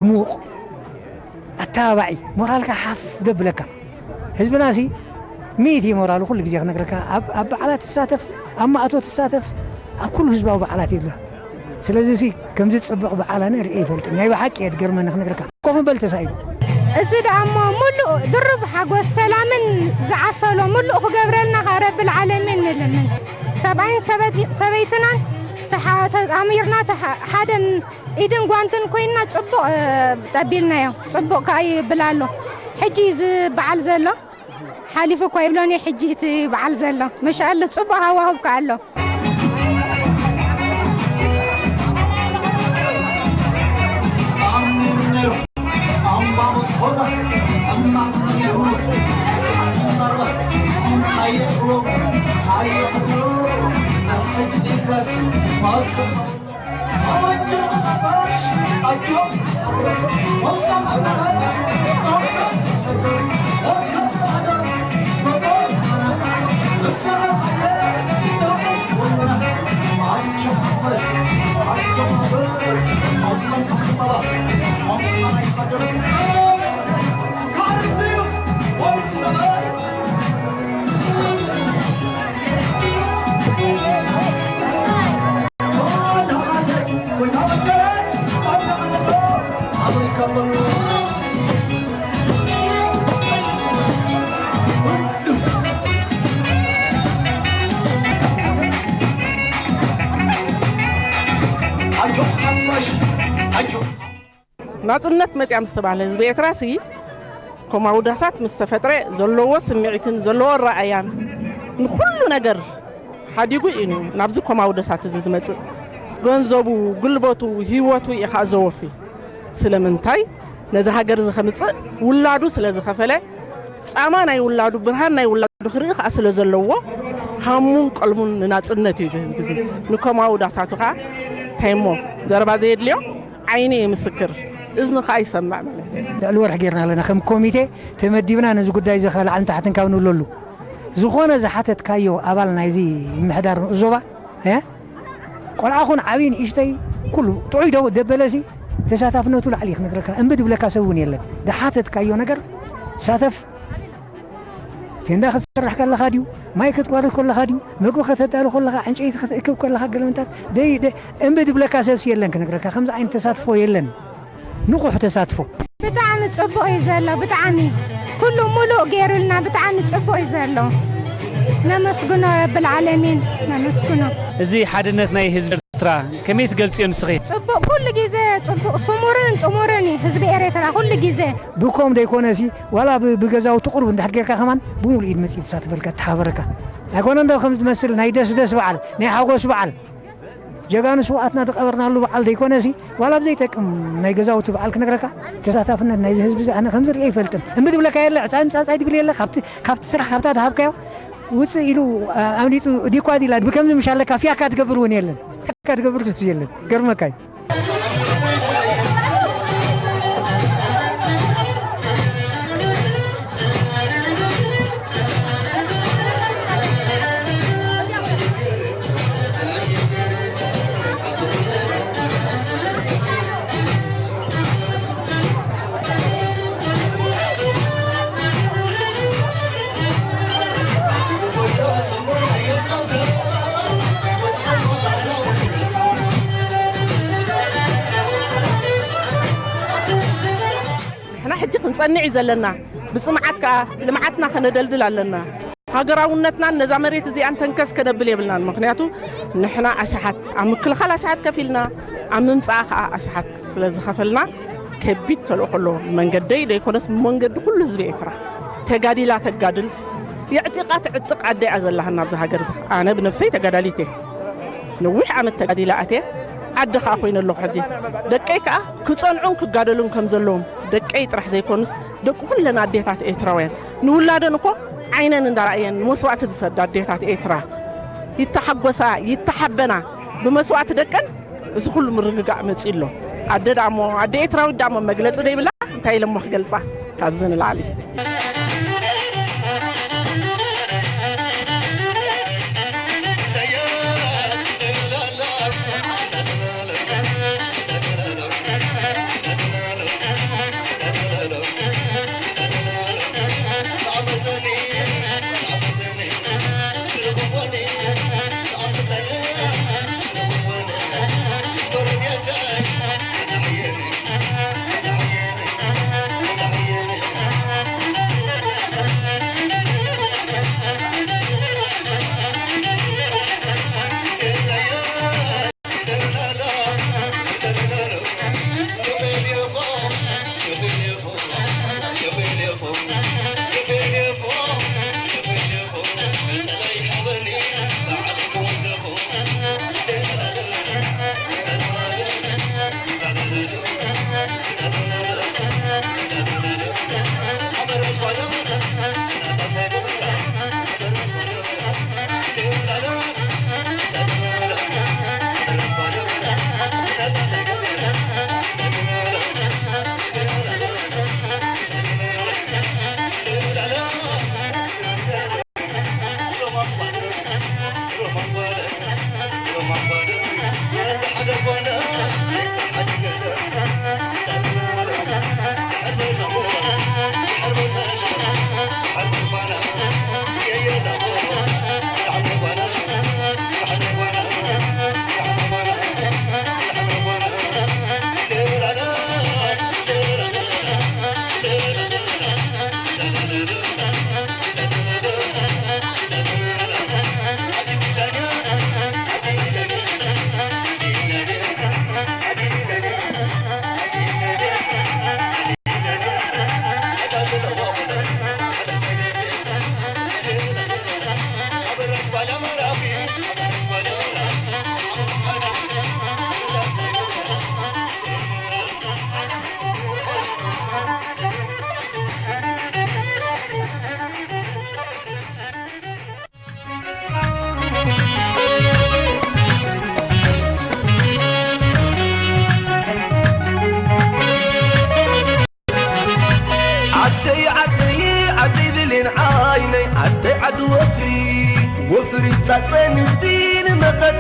ሙቕ ኣተባባዒ፣ ሞራልካ ሓፍ ደብለካ። ህዝብናሲ ሚእቲ ሞራሉ ኩሉ ግዜ ክነግረካ፣ ኣብ፣ ኣብ በዓላት ትሳተፍ፣ ኣብ ማእቶ ትሳተፍ፣ ኣብ ኩሉ ህዝባዊ በዓላት የብላ። ስለዚሲ ከምዚ ጽብቕ በዓል ኣነ ርእየ ይፈልጥን። ናይ ብሓቂ እየ ድገርመኒ ክነግረካ። ኮፍ በል ተሳኢሉ። እዚ ደኣ እሞ ሙሉእ ድሩብ ሓጎስ ሰላምን ዝዓሰሎ ሙሉእ ክገብረልና ከኣ ረብል ዓለሚን ንልምን። ሰብኣይን ሰበቲ-፣ ሰበይትናን ተሓ-፣ ተጣሚርና ተሓ-፣ ሓደን ኢድን ጓንትን ኮይንና ጽቡቕ፣ እ፣ ጠቢልናዮ። ጽቡቕ ከኣ ይብል ኣሎ። ሕጂ እዩ እዚ በዓል ዘሎ። ሓሊፉ እኳ ይብሎን እዩ ሕጂ እቲ በዓል ዘሎ። መሻኣላ ጽቡቕ ሃዋህው ከኣ ኣሎ። ናጽነት መጽያ ምስ ተባህለ ህዝቢ ኤርትራ ሲ ኮማውዳሳት ምስ ተፈጥረ ዘለዎ ስምዒትን ዘለዎ ኣረኣያን ንኹሉ ነገር ሓዲጉ እዩ ናብዚ ኮማውዳሳት እዚ ዝመጽእ። ገንዘቡ፣ ጉልበቱ፣ ህይወቱ እዩ ከኣ ዘወፊ። ስለምንታይ? ነዚ ሃገር እዚ ከምጽእ ውላዱ ስለ ዝኸፈለ፣ ጻማ ናይ ውላዱ፣ ብርሃን ናይ ውላዱ ክርኢ ከኣ ስለ ዘለዎ፣ ሃሙን ቀልሙን ንናጽነት እዩ እዚ ህዝቢ እዚ። ንኮማውዳሳቱ ከኣ እንታይ እሞ ዘረባ ዘየድልዮ? ዓይኒ እዩ ምስክር፣ እዝኒ ከኣ ይሰምዕ ማለት እዩ። ልዕሊ ወርሒ ጌርና ኣለና። ከም ኮሚቴ ተመዲብና ነዚ ጉዳይ እዚ ኸ ላዕልን ታሕትን ካብ ንብለሉ፣ ዝኾነ ዝሓተትካዮ ኣባል ናይዚ ምምሕዳር ንኡስ ዞባ፣ እ? ቆልዓ ኹን ዓብዪ ንእሽተይ ኩሉ ጥዑይ ደው ደበለሲ ተሳታፍነቱ ላዕሊ እዩ ክነግረካ። እምቢ ዝብለካ ሰብ እውን የለን። ዝሓተትካዮ ነገር ሳተፍ። ቴንዳ ክትስራሕ ከለኻ ድዩ? ማይ ክትቆርድ ከለኻ ድዩ? መግቢ ከተዳሉ ከለኻ፣ ዕንጨይቲ ክትእክብ ከለኻ፣ ገለመንታት ደይ-፣ ደይ-፣ እምቢ ዝብለካ ሰብሲ የለን ክነግረካ። ከምዚ ዓይነት ተሳትፎ የለን። ንቑሕ ተሳትፎ። ብጣዕሚ ጽቡቕ እዩ ዘሎ፣ ብጣዕሚ ኩሉ ሙሉእ ገይሩልና፣ ብጣዕሚ ጽቡቕ እዩ ዘሎ። ነመስግኖ ረብል ዓለሚን፣ ነመስግኖ። እዚ ሓድነት ናይ ህዝቢ ኤርትራ ከመይ ትገልጽዮ ንስኺ? ጽቡቕ፣ ኩሉ ግዜ ጽቡቕ፣ ስሙርን ጥሙርን እዩ ህዝቢ ኤርትራ ኩሉ ግዜ። ብኮም ዘይኮነሲ፣ ዋላ ብ-፣ ብገዛውቲ ቁሩብ እንድሕር ጌርካ ከማን፣ ብምሉእ ኢድ መጺኡ ትሳተፈልካ፣ ትሓበረካ። ኣይኮነን ዶ ከም ዝመስል ናይ ደስደስ በዓል፣ ናይ ሓጎስ በዓል፣ ጀጋኑ ስውኣትና ዝቐበርናሉ በዓል ዘይኮነሲ፣ ዋላ ብዘይጠቅም ናይ ገዛውቲ በዓል ክነግረካ፣ ተሳታፍነት ናይዚ ህዝቢ እዚ ኣነ ከም ዝርኢ ኣይፈልጥን። እምቢ ዝብለካ የለ፣ ዕጻይ ምጻጻይ ዝብል የለ፣ ካብቲ፣ ካብቲ ስራሕ፣ ካብታ ዝሃብካዮ ውፅእ ኢሉ፣ ኣ-፣ ኣምሊጡ ዲኳ ዲላ ብከምዚ ምሽ ኣለካ፣ ፊያካ ትገብር እውን የለን። ፊያካ ትገብር ስብሲ የለን። ገርመካይ። ንሕና ሕጂ ክንጸንዕ እዩ ዘለና። ብጽምዓት ከኣ ልምዓትና ከነደልድል ኣለና። ሃገራውነትናን ነዛ መሬት እዚኣን ተንከስ ከነብል የብልናን። ምኽንያቱ ንሕና ኣሽሓት ኣብ ምክልኻል ኣሽሓት ከፊልና፣ ኣብ ምምጻኣ ከኣ ኣሽሓት ስለ ዝኸፈልና ከቢድ ተልእኾ ኣለዎ። መንገደይ ዘይኮነስ መንገዲ ኩሉ ህዝቢ ኤርትራ። ተጋዲላ ተጋድል፣ የዕጢቓ ትዕጥቕ ኣደ እያ ዘላትና ኣብዚ ሃገር እዛ። ኣነ ብነብሰይ ተጋዳሊት እየ። ነዊሕ ዓመት ተጋዲለ ኣትየ፣ ዓዲ ከኣ ኮይነ ኣለኹ ሕጂ። ደቀይ ከኣ ክጸንዑን ክጋደሉን ከም ዘለዎም፣ ደቀይ ጥራሕ ዘይኮኑስ፣ ደቂ ኩለን ኣዴታት ኤርትራውያን፣ ንውላደን እኮ ዓይነን እንዳረኣየን ንመስዋእቲ ዝሰዳ ኣዴታት ኤርትራ ይተሓጎሳ፣ ይተሓበና ብመስዋእቲ ደቀን። እዚ ኩሉ ምርግጋእ መጺኡ ኣሎ። ኣደ ደኣ እሞ፣ ኣደ ኤርትራዊት ደኣ እሞ መግለጺ ዘይብላ እንታይ ኢለ እሞ ክገልጻ? ካብዚ ንላዕሊ።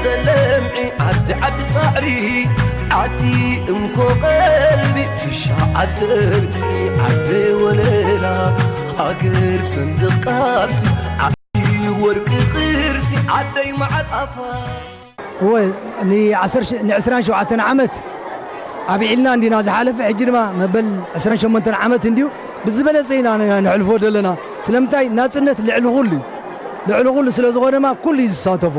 ሰለምዒ ዓዲ ዓዲ ጻዕሪ ዓዲ እንኮ ቀልቢ ትሽዓተ ርእሲ ዓዲ ወለላ ሃገር ሰንደቕ ቃልሲ ዓዲ ወርቂ ቅርሲ ዓደይ መዓር ኣፋ እወ፣ ንዓሰርተ ሽ-፣ ንዕስራን ሸውዓተን ዓመት ኣብዒልና እንዲና ዝሓለፈ፣ ሕጂ ድማ መበል ዕስራን ሸሞንተን ዓመት እንድዩ ብዝበለጸ ኢና ን-፣ ንሕልፎ ዘለና። ስለምንታይ? ናጽነት ልዕሊ ኩሉ እዩ። ልዕሊ ኩሉ ስለ ዝኾነ ድማ ኩሉ እዩ ዝሳተፎ።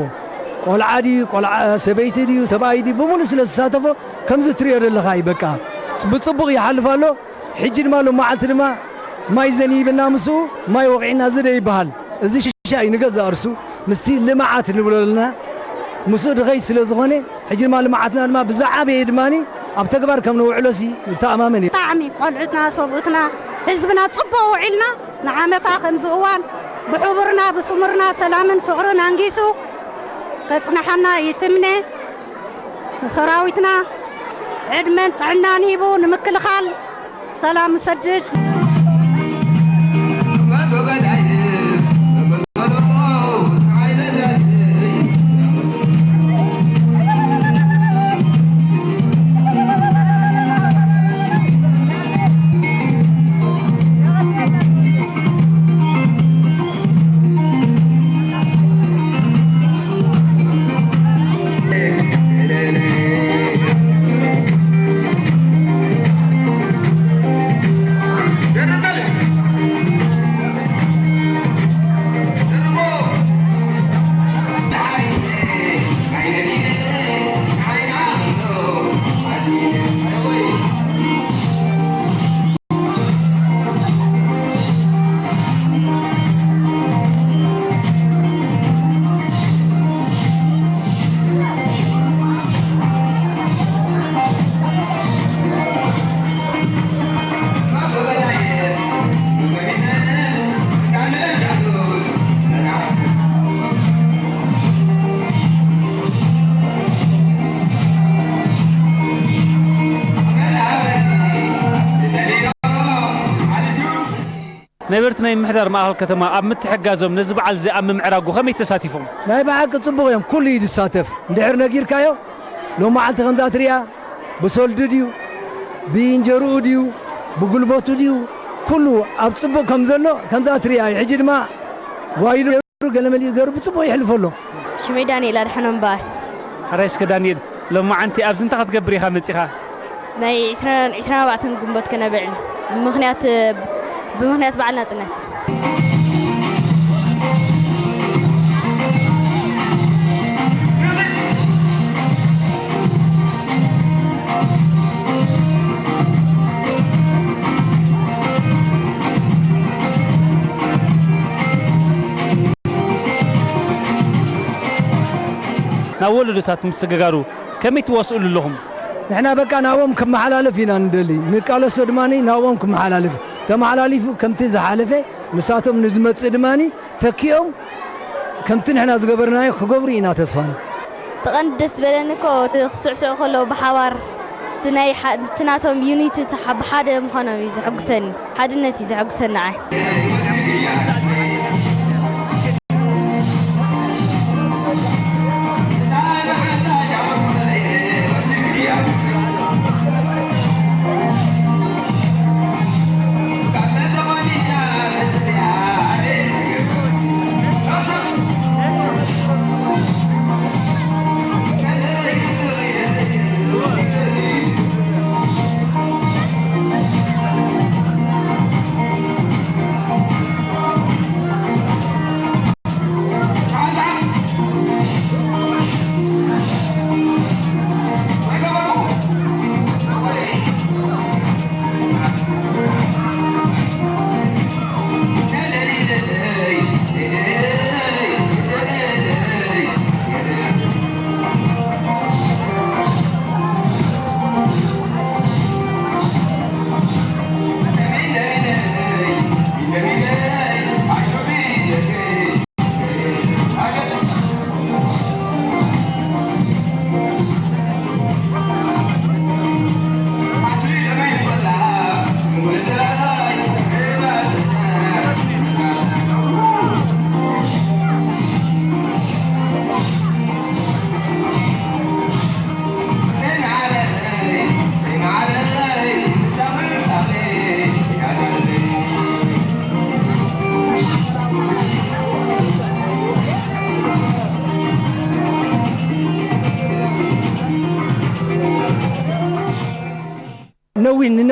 ቆልዓ ድዩ፣ ቆልዓ፣ ሰበይቲ ድዩ፣ ሰብኣይ ድዩ፣ ብምሉእ ስለ ዝሳተፎ ከምዚ ትሪኦ ዘለኻ እዩ። በቃ ብጽቡቕ ይሓልፍ ኣሎ። ሕጂ ድማ ሎም መዓልቲ ድማ ማይ ዘንይብና ምስኡ ማይ ወቒዕና እዚ ዶ ይበሃል። እዚ ሽሻ እዩ ንገዛእ ርሱ ምስቲ ልምዓት ንብሎ ኣለና። ምስኡ ድኸይ ስለ ዝኾነ ሕጂ ድማ ልምዓትና ድማ ብዝዓበየ ድማ ኣብ ተግባር ከም ነውዕሎሲ ይተኣማመን እየ። ብጣዕሚ ቆልዑትና፣ ሰብኡትና፣ ህዝብና ጽቡቕ ውዒልና ንዓመታ ከምዚ እዋን ብሕቡርና ብስሙርና ሰላምን ፍቕርን ኣንጊሱ ከጽንሓና ይትምነ። ንሰራዊትና ዕድመን ጥዕናን ሂቡ ንምክልኻል ሰላም ሰድድ። ነበርቲ ናይ ምምሕዳር ማእኸል ከተማ ኣብ ምትሕጋዞም ነዚ በዓል እዚ ኣብ ምምዕራጉ ከመይ ተሳቲፎም? ናይ ብሓቂ ጽቡቕ እዮም። ኩሉ እዩ ዝሳተፍ። እንድሕር ነጊርካዮ፣ ሎማዓንቲ ከምዛ ትሪኣ፣ ብሶልዲ ድዩ፣ ብእንጀርኡ ድዩ፣ ብጉልበቱ ድዩ፣ ኩሉ ኣብ ጽቡቕ ከም ዘሎ ከምዛ ትሪኣ እዩ። ሕጂ ድማ ጓይሉ ገሩ፣ ገለ መሊኡ ገሩ ብጽቡቕ ይሕልፎ ኣሎ። ሽመይ ዳንኤል ኣድሓኖም በሃል። ሕራይ እስከ ዳንኤል፣ ሎማዓንቲ ኣብዚ እንታይ ክትገብር ኢኻ መጺኻ? ናይ ዕስራን፣ ዕስራን ኣርባዕተን ግንቦት ከነብዕል ምኽንያት፣ ብምኽንያት በዓል ናጽነት። ናብ ወለዶታት ምስግጋሩ ከመይ ትዋስኡሉ ኣለኹም? ንሕና በቃ ናብኦም ክመሓላለፍ ኢና ንደሊ፣ ንቃለሶ ድማ ናብኦም ክመሓላለፍ፣ ተመሓላሊፉ ከምቲ ዝሓለፈ ንሳቶም ንዝመጽእ ድማ ተኪኦም ከምቲ ንሕና ዝገበርናዮ ክገብሩ ኢና ተስፋና። እቲ ቀንዲ ደስ ዝበለኒ እኮ እቲ ክስዕስዑ ከለዉ ብሓባር እቲ ናይ ሓ-፣ እቲ ናቶም ዩኒቲ እቲ ሓ-፣ ብሓደ ምዃኖም እዩ ዘሐጉሰኒ። ሓድነት እዩ ዘሐጉሰኒ ንዓይ።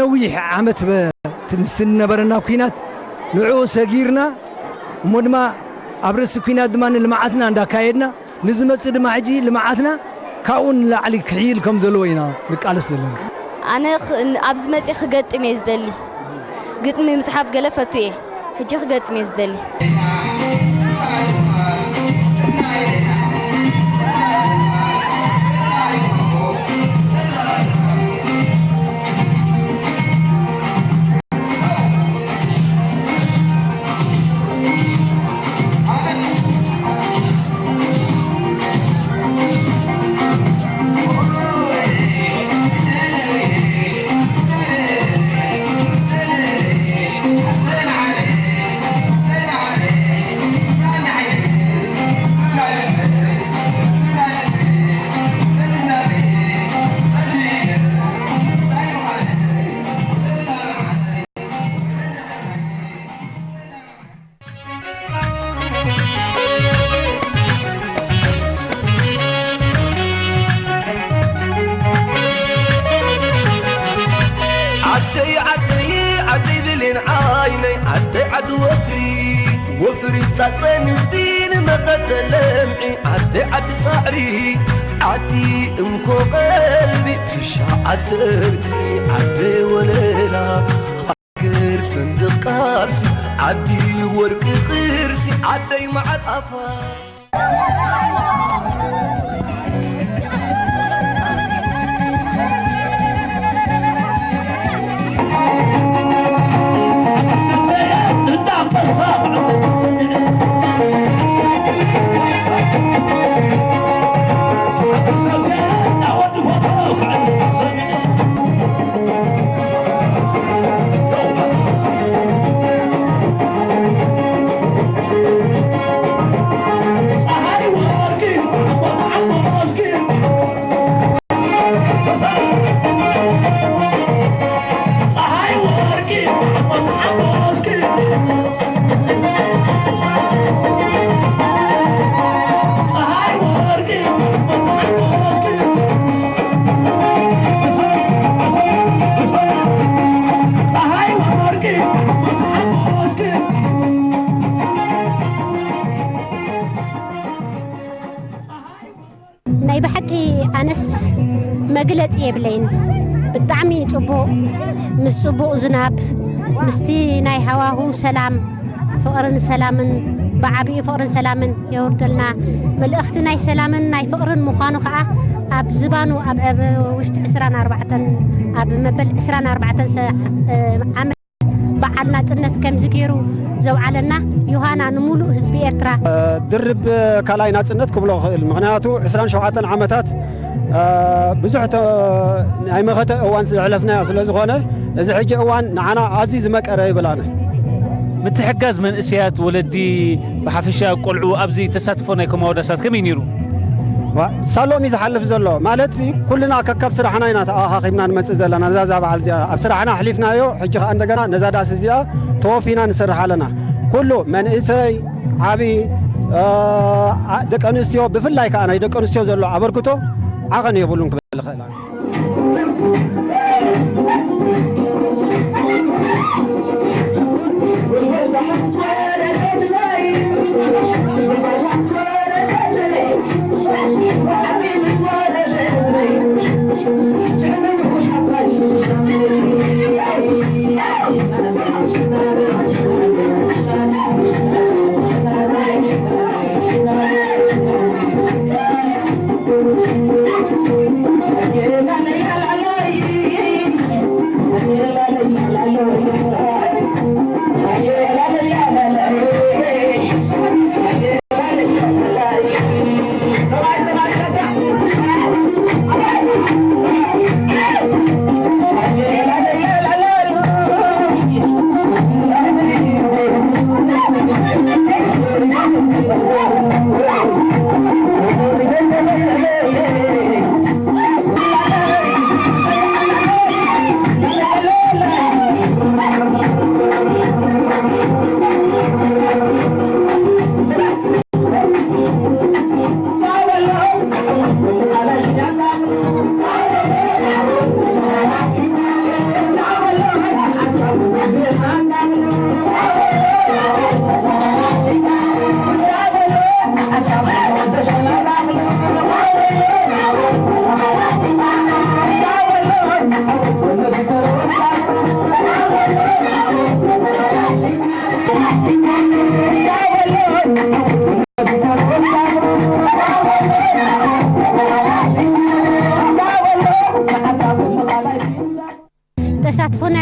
ነዊሕ ዓመት በ-፣ እቲ ምስቲ ዝነበረና ኲናት ንዕኡ ሰጊርና፣ እሞ ድማ ኣብ ርእሲ ኲናት ድማ ንልምዓትና እንዳካየድና፣ ንዝመጽእ ድማ ሕጂ ልምዓትና ካብኡ ንላዕሊ ክሕይል ከም ዘለዎ ኢና ንቃለስ ዘለና። ኣነ ኽ-፣ ን-፣ ኣብ ዝመጽእ ክገጥም እየ ዝደሊ። ግጥሚ ምጽሓፍ ገለ ፈቱ እየ። ሕጂ ክገጥም እየ ዝደሊ። ዓደይ ዓደይ ዓደይ ብሌን ዓይነይ ዓደይ ዓዲ ወፍሪ ወፍሪ ጻጸ ንቢ ንመኸተ ለምዒ ዓደይ ዓዲ ጻዕሪ ዓዲ እንኮ ቀልቢ ትሽዓተ ርእሲ ዓደይ ወለላ ሃገር ሰንደቕ ቃልሲ ዓዲ ወርቂ ቅርሲ ዓደይ መዓር ኣፋ ናይ ብሓቂ ኣነስ መግለጺ የብለይን። ብጣዕሚ ጽቡቕ፣ ምስ ጽቡቕ ዝናብ፣ ምስቲ ናይ ሃዋህው ሰላም፣ ፍቕርን ሰላምን፣ ብዓቢኡ ፍቕርን ሰላምን የውርደልና። መልእኽቲ ናይ ሰላምን ናይ ፍቕርን ምዃኑ ኸኣ ኣብ ዝባኑ ኣብ፣ ኣብ ውሽጢ ዕስራን ኣርባዕተን፣ ኣብ መበል ዕስራን ኣርባዕተን ሰ-፣ ዓመት በዓል ናጽነት ከምዚ ገይሩ ዘውዓለና ዮሃና ንምሉእ ህዝቢ ኤርትራ። ድርብ ካልኣይ ናጽነት ክብሎ ክእል። ምኽንያቱ ዕስራን ሸውዓተን ዓመታት፣ እ፣ ብዙሕ ተ-፣ ናይ መኸተ እዋን ዘሕለፍናዮ ስለ ዝኾነ፣ እዚ ሕጂ እዋን ንዓና ኣዝዩ ዝመቀረ ይብል ኣነ። ምትሕጋዝ መንእሰያት፣ ወለዲ፣ ብሓፈሻ ቆልዑ ኣብዚ ተሳትፎ ናይ ኮማወዳሳት ከመይ ነይሩ? ዋ፣ ሳሎም እዩ ዝሓልፍ ዘሎ። ማለት ኩልና ከካብ ስራሕና ኢና ተኣኻኺብና ንመጽእ ዘለና። ነዛ፣ እዛ በዓል እዚኣ ኣብ ስራሕና ኣሕሊፍናዮ፣ ሕጂ ከኣ እንደገና ነዛ ዳስ እዚኣ ተወፊና ንሰርሕ ኣለና። ኩሉ መንእሰይ፣ ዓቢ፣ እ፣ ኣ-፣ ደቂ ኣንስትዮ፣ ብፍላይ ከኣ ናይ ደቂ ኣንስትዮ ዘሎ ኣበርክቶ ዓቐን የብሉን ክብል እኽእል።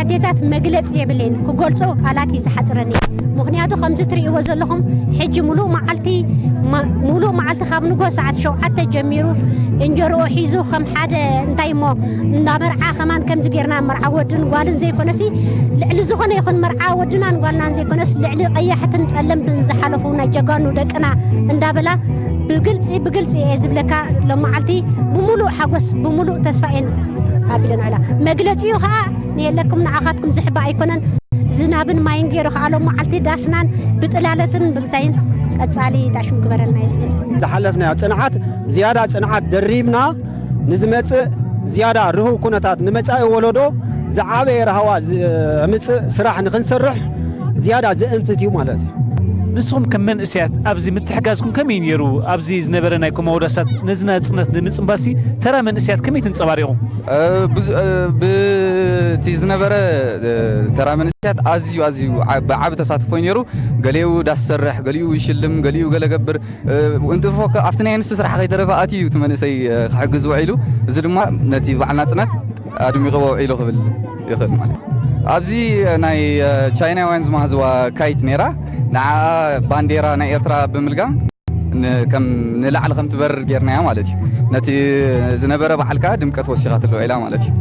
ኣዴታት መግለጺ የብለይን፣ ክገልጾ ቃላት እዩ ዝሓጽረኒ። ምኽንያቱ ከምዚ ትርእይዎ ዘለኹም ሕጂ ሙሉእ መዓልቲ፣ ማ-፣ ሙሉእ መዓልቲ ካብ ንግሆ ሰዓት ሸውዓተ ጀሚሩ እንጀርኦ ሒዙ ከም ሓደ እንታይ እሞ እንዳ መርዓ ከማን ከምዚ ጌርና መርዓ ወድን ጓልን ዘይኮነሲ ልዕሊ ዝኾነ ይኹን መርዓ ወድናን ጓልናን ዘይኮነስ ልዕሊ ቀያሕትን ጸለምትን ዝሓለፉ ናይ ጀጋኑ ደቅና እንዳበላ ብግልጺ፣ ብግልጺ እየ ዝብለካ። ሎም መዓልቲ ብምሉእ ሓጎስ፣ ብምሉእ ተስፋ እየን ኣቢለን ውዕላ። መግለጺኡ ኸኣ ንየለኩም ንዓኻትኩም ዝሕባእ ኣይኮነን። ዝናብን ማይን ገይሩ ኸኣ ሎም መዓልቲ ዳስናን ብጥላለትን ብምንታይን ቀጻሊ ዳሽም ግበረልና እየ ዝብል። ዝሓለፍናዮ ጽንዓት ዝያዳ ጽንዓት ደሪብና ንዝመጽእ ዝያዳ ርሁው ኩነታት ንመጻኢ ወለዶ ዝዓበየ ራህዋ ዘምጽእ ስራሕ ንኽንሰርሕ ዝያዳ ዘእንፍት እዩ ማለት እዩ። ንስኹም ከም መንእሰያት ኣብዚ ምትሕጋዝኩም ከመይ ነይሩ? ኣብዚ ዝነበረ ናይ ኮማውዳሳት ነዚ ናጽነት ንምጽንባሲ ተራ መንእሰያት ከመይ ተንጸባሪቑ? እ፣ ብዙ-፣ እ፣ ብቲ ዝነበረ፣ እ፣ ተራ መንእሰያት ኣዝዩ፣ ኣዝዩ ዓ-፣ ብዓቢ ተሳትፎ እዩ ነይሩ። ገሊኡ ዳስ ሰርሕ፣ ገሊኡ ይሽልም፣ ገሊኡ ገለ ገብር። እ፣ እንትፎ ከ-፣ ኣብቲ ናይ ኣንስቲ ስራሕ ከይተረፈ ኣትዩ እዩ እቲ መንእሰይ፣ እ፣ ክሕግዝ ውዒሉ። እዚ ድማ ነቲ በዓል ናጽነት ኣድሚቕዎ ውዒሉ ክብል ይኽእል ማለት እዩ። ኣብዚ ናይ፣ እ፣ ቻይናውያን ዝመሃዝዋ ካይት ነይራ። ንዓኣ ባንዴራ ናይ ኤርትራ ብምልጋም ን-፣ ከም ንላዕሊ ከም ትበርር ጌርናያ ማለት እዩ። ነቲ ዝነበረ በዓል ከኣ ድምቀት ወሲኻትሉ ውዒላ ማለት እዩ።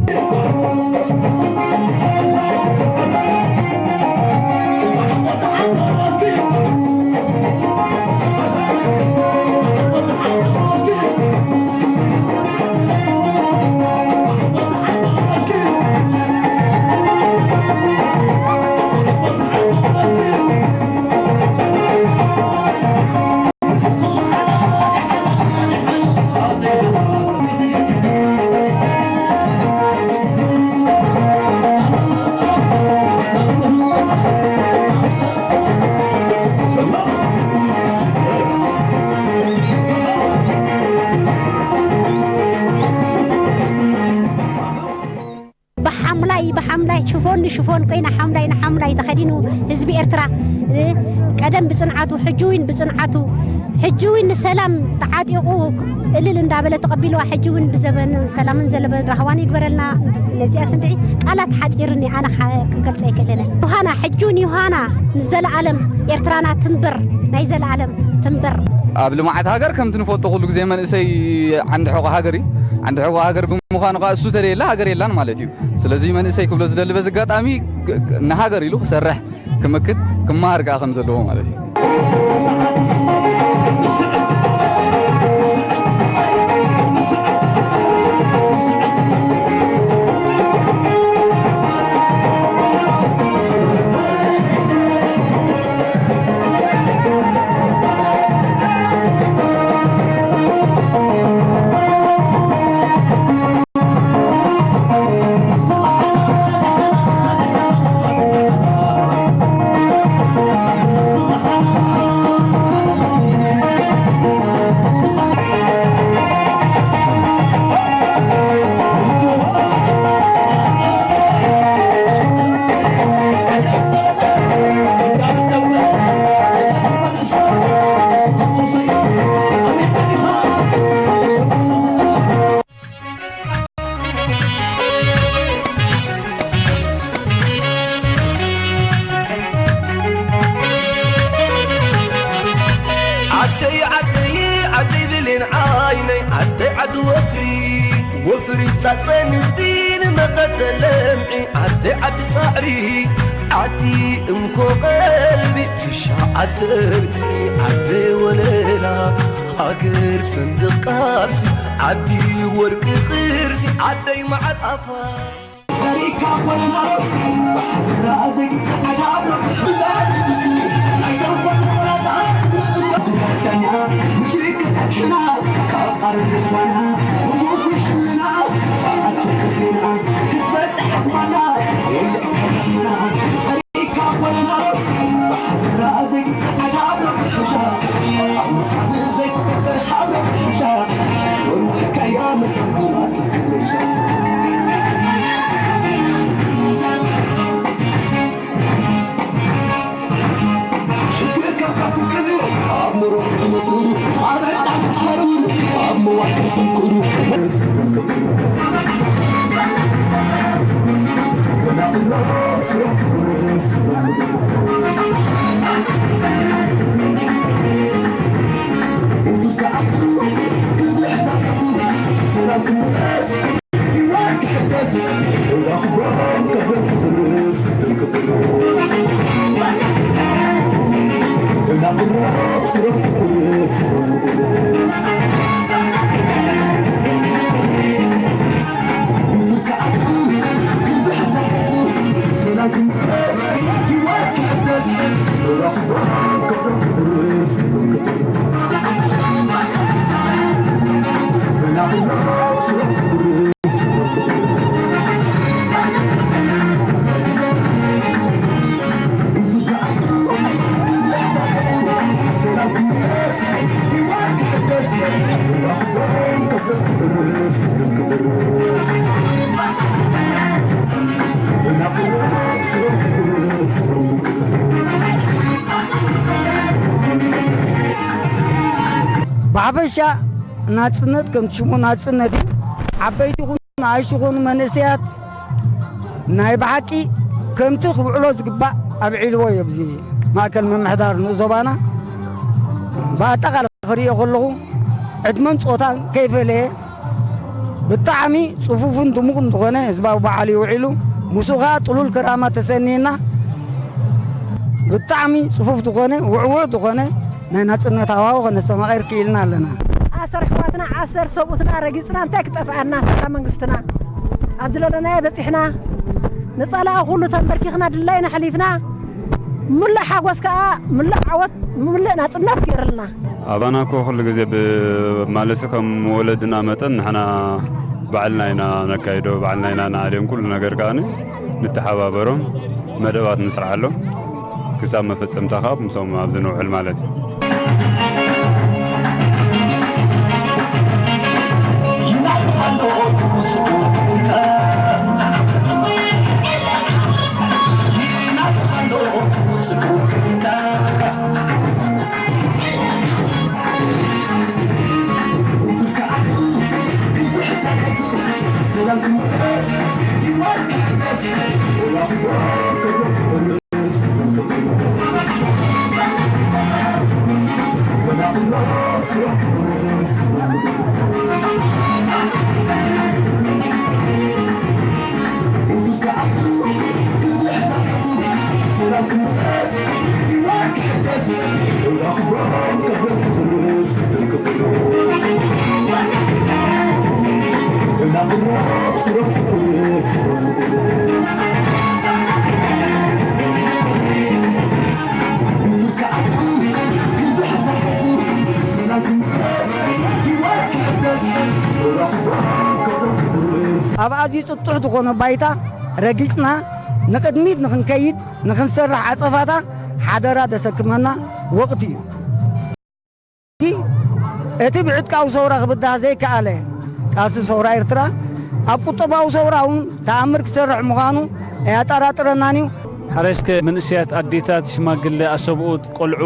ብሓምላይ፣ ብሓምላይ፣ ሽፎን ንሽፎን ኮይና፣ ሓምላይ ንሓምላይ ተኸዲኑ ህዝቢ ኤርትራ፣ እ፣ ቀደም ብጽንዓቱ፣ ሕጂ እውን ብጽንዓቱ፣ ሕጂ እውን ንሰላም ተዓጢቑ እልል እንዳበለ ተቐቢልዋ፣ ሕጂ እውን ብዘበን ሰላምን ዘለበን ራህዋን ይግበረልና። ነዚኣ ስንድዒ ቃላት ሓጺርኒ፣ ኣነ ካ-፣ ክገልጸ ኣይክእልን። ዮሃና፣ ሕጂ እውን ዮሃና ንዘለኣለም ኤርትራና ትንበር፣ ናይ ዘለኣለም ትንበር። ኣብ ልምዓት ሃገር ከምቲ ንፈልጦ ኩሉ ግዜ መንእሰይ ዓንዲ ሕቖ ሃገር እዩ። ዓንዲ ሕቖ ሃገር ብምዃኑ ከኣ እሱ ተደየለ ሃገር የላን ማለት እዩ። ስለዚ መንእሰይ ክብሎ ዝደሊ በዚ ኣጋጣሚ ግ-፣ ግ-፣ ንሃገር ኢሉ ክሰርሕ፣ ክምክት፣ ክመሃር ከኣ ከም ዘለዎ ማለት እዩ። ዓደይ ዓደይ ዓደይ ብሌን ዓይነይ ዓደይ ዓዲ ወፍሪ ወፍሪ ጻጸ ንግዲ ንመኸተ ለምዒ ዓደይ ዓዲ ጻዕሪ ዓዲ እንኮ ቀልቢ ትሽዓተ ርእሲ ዓደይ ወለላ ሃገር ሰንደቕ ቃልሲ ዓዲ ወርቂ ቅርሲ ዓደይ መዓር ኣፋ ዘሪእካ ኮለላ ባሕራ ዘይጸዓዳ ብዛት ኣይተርፎን ቆላጣ ዳኛ ምድሪ ክተሕና ካብ ኣረግባና ብሞት ይሕልና ኣትክልትና ክትበጽሕ ኣግባና ወልዕ ከተምና ብሓፈሻ ናጽነት ከም ሽሙ ናጽነት እዩ። ዓበይቲ ይኹኑ ንኣሽቱ ይኹኑ መንእሰያት ናይ ብሓቂ ከምቲ ክውዕሎ ዝግባእ ኣብዒልዎ እዩ። ኣብዚ ማእከል ምምሕዳር ንኡስ ዞባና ብኣጠቓላሊ ክሪኦ ከለኹ ዕድመን ጾታን ከይፈለየ ብጣዕሚ ጽፉፍን ድሙቕን ዝኾነ ህዝባዊ በዓል እዩ ውዒሉ። ምስኡ ኸኣ ጥሉል ክራማ ተሰንየና ብጣዕሚ ጽፉፍ ዝኾነ ውዕዉዕ ዝኾነ ናይ ናጽነት ሃዋሁ ከነስተማቕር ክኢልና ኣለና። ኣሰር ኣሕዋትና፣ ኣሰር ሰብኡትና ረጊጽና እንታይ ክጠፍኣና? ሰላም መንግስትና ኣብዚ ዘለናዮ በጺሕና፣ ንጸላኢ ኩሉ ተንበርኪኽና፣ ድላይና ኣሕሊፍና፣ ምሉእ ሓጎስ ከኣ፣ ምሉእ ዓወት፣ ምሉእ ናጽነት ገይርልና። ኣባና እኮ ኩሉ ግዜ ብ-፣ ማለት ከም ወለድና መጠን ንሕና ባዕልና ኢና ነካይዶ፣ ባዕልና ኢና ንኣልዮም፣ ኩሉ ነገር ከኣ ንተሓባበሮም፣ መደባት ንስርዓሎም። ክሳብ መፈጸምታ ካብ ምስኦም ኣብዚ ንውዕል ማለት እዩ። ኣብ ኣዝዩ ጥጡሕ ዝኾነ ባይታ ረጊጽና ንቕድሚት ንኽንከይድ ንኽንሰርሕ ዓጸፋታ ሓደራ ዘሰክመና ወቕቲ እዩ። እቲ ብዕጥቃዊ ሰውራ ክብዳህ ዘይከኣለ ቃልሲ ሰውራ ኤርትራ ኣብ ቁጠባዊ ሰውራ እውን ተኣምር ክሰርሕ ምዃኑ ኣያጠራጥረናን እዩ። ሓራይ እስከ መንእሰያት፣ ኣዴታት፣ ሽማግለ፣ ኣሰብኡት፣ ቆልዑ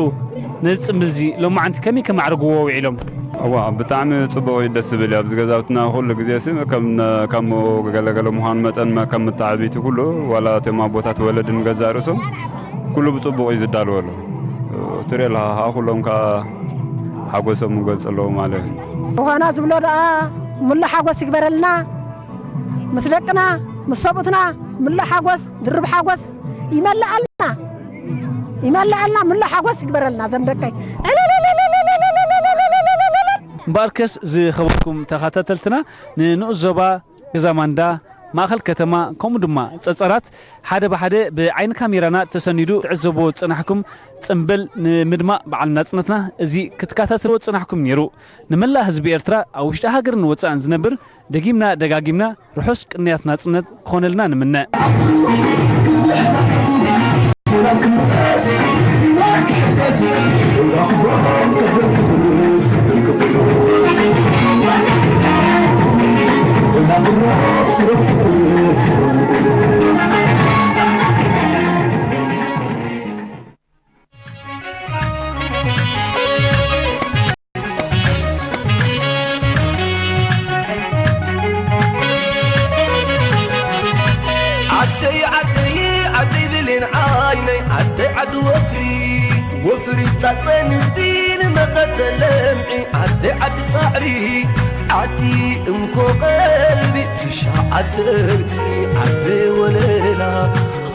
ነዚ ጽምብል እዚ ሎማዓንቲ ከመይ ከማዕርግዎ ውዒሎም? እዋ፣ ብጣዕሚ ጽቡቕ እዩ፣ ደስ ዝብል እዩ። ኣብዚ ገዛውትና ኩሉ ግዜ ሲ ከም፣ ከም ገለገለ ምዃኑ መጠን መ-፣ ከም መተዓብይቲ ኩሉ ዋላ እቶም ኣቦታት ወለድን ገዛእ ርእሶም ኩሉ ብጽቡቕ እዩ ዝዳለወሉ። ትሪኦ ኣለኻ፣ ከዓ ኩሎም ከዓ ሓጎሶም ይገልጹ ኣለዉ ማለት እዩ። ዮሃና ዝብሎ ደኣ ሙሉ ሓጎስ ይግበረልና። ምስ ደቅና፣ ምስ ሰብኡትና፣ ምሉእ ሓጎስ፣ ድርብ ሓጎስ ይመልኣልና፣ ይመልኣልና፣ ምሉእ ሓጎስ ይግበረልና ዘም ደቀይ። እምበኣርከስ ዝኸበርኩም ተኸታተልትና፣ ንንኡስ ዞባ ገዛ ማንዳ፣ ማእኸል ከተማ፣ ከምኡ ድማ ጸጸራት ሓደ ብሓደ ብዓይኒ ካሜራና ተሰኒዱ ትዕዘብዎ ዝጸናሕኩም ጽምብል ንምድማቕ በዓል ናጽነትና እዚ ክትከታተልዎ ዝጸናሕኩም ነይሩ። ንመላእ ህዝቢ ኤርትራ ኣብ ውሽጢ ሃገርን ወጻእን ዝነብር ደጊምና ደጋጊምና ርሑስ ቅንያት ናጽነት ክኾነልና ንምነ። ዓደይ ዓደይ ዓዲ ወፍሪ፣ ወፍሪ ጻጸንፊ ንመኸተ ለምዒ፣ ዓዲ ዓዲ ጻዕሪ፣ ዓዲ እንኮ ቀልቢ ትሽዓተ ርእሲ፣ ዓዲ ወለላ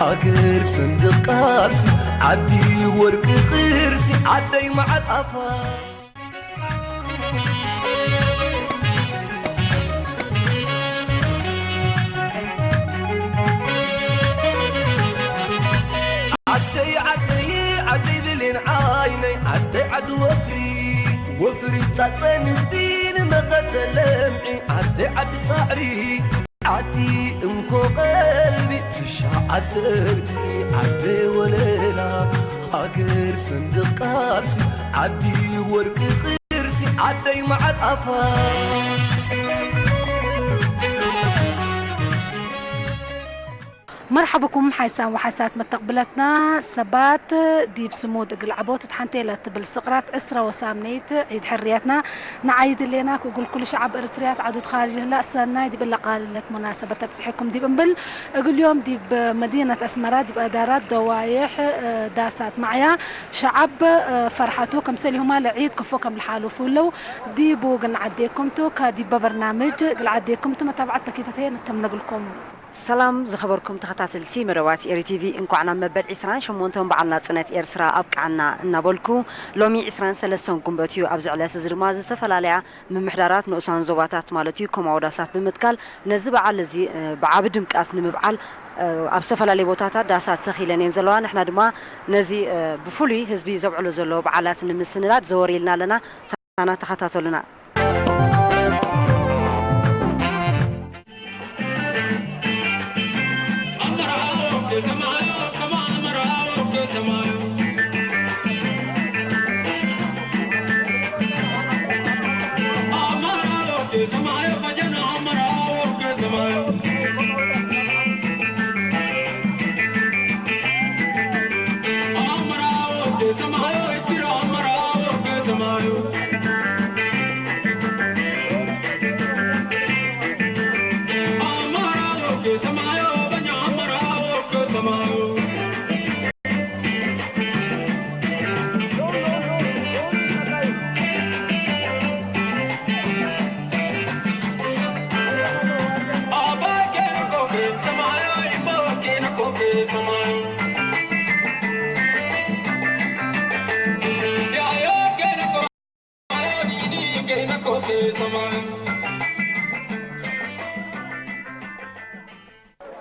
ሃገር ሰንደቕ ቃልሲ፣ ዓዲ ወርቂ ቅርሲ፣ ዓደይ መዓር ኣፋ። ዓደይ ዓደይ ዓደይ ብሌን ዓይነይ ዓደይ ዓዲ ወፍሪ ወፍሪ ጻጸንፊ ንመኸተ ለምዒ ዓደይ ዓዲ ጻዕሪ ዓዲ እንኮ ቀልቢ ትሽዓተ ርእሲ ዓደይ ወለላ ሃገር ሰንደቕ ቃልሲ ዓዲ ወርቂ ቅርሲ ዓደይ መዓር ኣፋ። መርሓብኩም ሓይሳን ወሓይሳት መተቕብለትና ሰባት ዲብ ስሙድ እግል ዓቦት እት ሓንቴ ለትብል ስቕራት ዕስራ ወሳምኒት ዒድ ሕርየትና ንዓይድ ሌና ክእጉል ኩሉ ሸዓብ እርትርያ ተዓዱት ኻርጅ ህላእ ሰናይ ዲብ እለ ቃልነት ሙናሰበት ተብጽሐኩም ዲብ እምብል እግልዮም ዲብ መዲነት ኣስመራ ዲብ ኣዳራት ደዋይሕ ዳሳት ማዕያ ሸዓብ ፈርሓቱ ከምሰሊሁማ ለዒድ ክፎ ከም ልሓሉፉ ለው ዲቡ ግንዓዴኩምቱ ካዲበ በርናምጅ ግልዓዴኩምቱ መታብዓት በኪተተየ ንተምነግልኩም። ሰላም ዝኸበርኩም ተኸታተልቲ መደባት ኤሪ ቲቪ፣ እንኳዕ ናብ መበል ዒስራን ሸሞንተን በዓል ናጽነት ኤርትራ ኣብቅዓና እናበልኩ፣ ሎሚ ዒስራን ሰለስተን ጉንበት እዩ። ኣብዚ ዕለት እዚ ድማ ዝተፈላለያ ምምሕዳራት ንኡሳን ዞባታት ማለት እዩ፣ ኮማውዳሳት ብምትካል ነዚ በዓል እዚ ብዓቢ ድምቀት ንምብዓል ኣብ ዝተፈላለየ ቦታታት ዳሳት ተኺለን እየን ዘለዋ። ንሕና ድማ ነዚ ብፍሉይ ህዝቢ ዘብዕሎ ዘሎ በዓላት ንምስንዳድ ዘወር ኢልና ኣለና። ሳና ተኸታተሉና።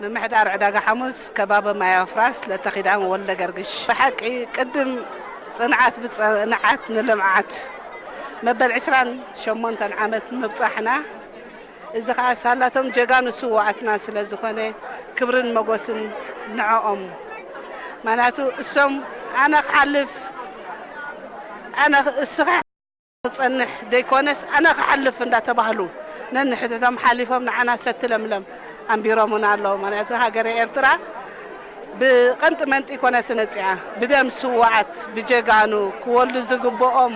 ምምሕዳር ዕዳጋ ሓሙስ ከባቢ ማይ ኣፍራስ ለተኺዳን ወልደ ገርግሽ ብሓቂ ቅድም ጽንዓት ብጽንዓት ንልምዓት መበል ዕስራን ሸሞንተን ዓመት ምብጻሕና እዚ ኸኣ ሳላቶም ጀጋኑ ስውኣትና ስለ ዝኾነ ክብርን መጎስን ንዕኦም ማናቱ እሶም ኣነ ክሓልፍ ኣነ እስኻ ክጸንሕ ዘይኮነስ ኣነ ክሓልፍ እንዳተባህሉ ነንሕድሕዶም ሓሊፎም ንዓና ሰቲ ለምለም ኣንቢሮምና ኣለዉ። ምኽንያቱ ሃገረ ኤርትራ ብቐንጢ መንጢ ኮነት ነጺኣ ብደም ስዋኣት ብጀጋኑ ክወሉ ዝግብኦም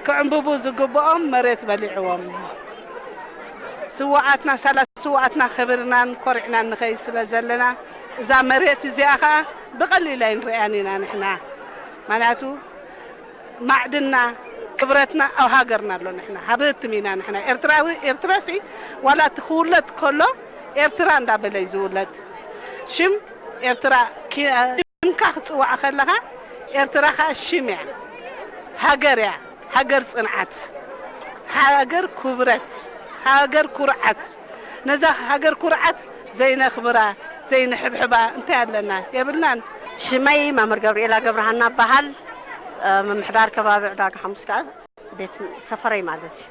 ክዕንብቡ ዝግብኦም መሬት በሊዕዎም። ስዋኣትና ሳላ ስዋኣትና ከብርናን ኮሪዕናን ንኸይድ ስለ ዘለና እዛ መሬት እዚኣ ኸኣ ብቐሊል ኣይንርእያን ኢና ንሕና። ምኽንያቱ ማዕድና ክብረትና ኣብ ሃገርና ኣሎ ንሕና ሃብትም ኢና ንሕና ኤርትራዊ ኤርትራሲ ዋላ እቲ ክውለድ ከሎ ኤርትራ እንዳበለ እዩ ዝውለድ ሽም ኤርትራ ሽምካ ክትጽዋዕ ከለኻ ኤርትራ ኸኣ ሽም እያ ሃገር እያ ሃገር ጽንዓት ሃገር ክብረት ሃገር ኩርዓት ነዛ ሃገር ኩርዓት ዘይነኽብራ ዘይንሕብሕባ እንታይ ኣለና የብልናን። ሽመይ መምህር ገብርኤላ ገብረሃና እበሃል። ምምሕዳር ከባቢ ዕዳጋ ሓሙስ ከኣ ቤት ሰፈረይ ማለት እዩ።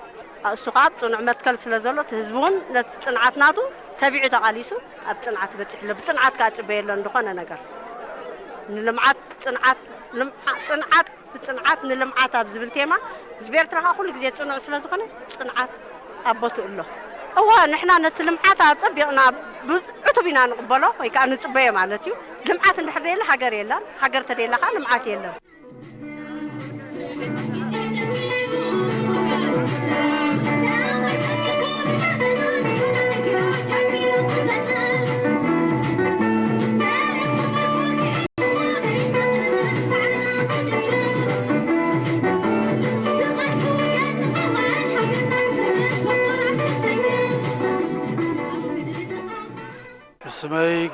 እሱ ከኣ ኣብ ጽኑዕ መትከል ስለ ዘሎ እቲ ህዝቢ እውን ነቲ ጽንዓት ናቱ ተቢዑ ተቓሊሱ ኣብ ጽንዓት በጺሑ ኣሎ። ብጽንዓት ከኣ ጽበዮ ኣሎ ዝኾነ ነገር ንልምዓት ጽንዓት ጽንዓት ብጽንዓት ንልምዓት ኣብ ዝብል ቴማ ህዝቢ ኤርትራ ከኣ ኩሉ ግዜ ጽኑዕ ስለ ዝኾነ ጽንዓት ኣብ ቦትኡ ኣሎ። እወ ንሕና ነቲ ልምዓት ኣጸቢቕና ብዕቱብ ኢና ንቕበሎ ወይ ከኣ ንጽበዮ ማለት እዩ። ልምዓት እንድሕር ደየለ ሃገር የላን፣ ሃገር ተደየላ ከኣ ልምዓት የለን።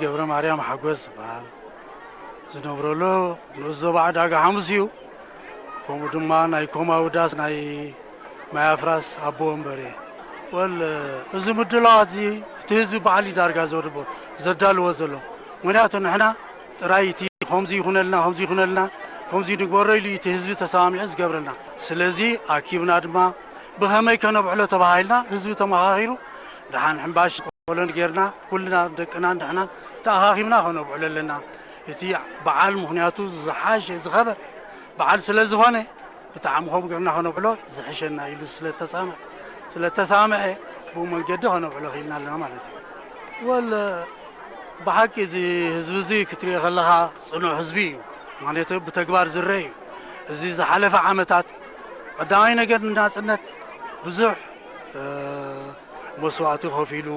ገብረ ማርያም ሓጎስ ዝበሃል ዝነብረሉ ንኡስ ዞባ ዕዳጋ ሓሙስ እዩ። ከምኡ ድማ ናይ ኮማዊ ዳስ ናይ ማይ ኣፍራስ ኣቦ ወንበር እየ። ወል፣ እዚ ምድላዋት እዚ እቲ ህዝቢ በዓል እዩ ዳርጋ ዘድቦ-፣ ዘዳልዎ ዘሎ። ምኽንያቱ ንሕና ጥራይ እቲ ከምዚ ይኹነልና፣ ከምዚ ይኹነልና፣ ከምዚ ንግበሮ ኢሉ እዩ እቲ ህዝቢ ተሰማሚዑ ዝገብረልና። ስለዚ ኣኪብና ድማ ብኸመይ ከነብዕሎ ተባሂልና ህዝቢ ተመኻኺሩ፣ ደሓን ሕምባሽ ቆሎን ጌርና፣ ኩልና ደቅናን ንሕናን ተኣኻኺብና ከነብዕሎ ኣለና። እቲ በዓል ምኽንያቱ ዝሓሸ ዝኸበረ በዓል ስለ ዝኾነ፣ ብጣዕሚ ከምኡ ጌርና ከነብዕሎ ዝሕሸና ኢሉ ስለ ተሳምዐ-፣ ስለ ተሳምዐ፣ ብኡ መንገዲ ከነብዕሎ ኽኢልና ኣለና ማለት እዩ። ወል፣ ብሓቂ እዚ ህዝቢ እዚ ክትሪኦ ከለኻ ጽኑዕ ህዝቢ እዩ። ማለት ብተግባር ዝረአ እዩ። እዚ ዝሓለፈ ዓመታት ቀዳማይ ነገር ንናጽነት ብዙሕ፣ እ፣ መስዋእቲ ከፊሉ፣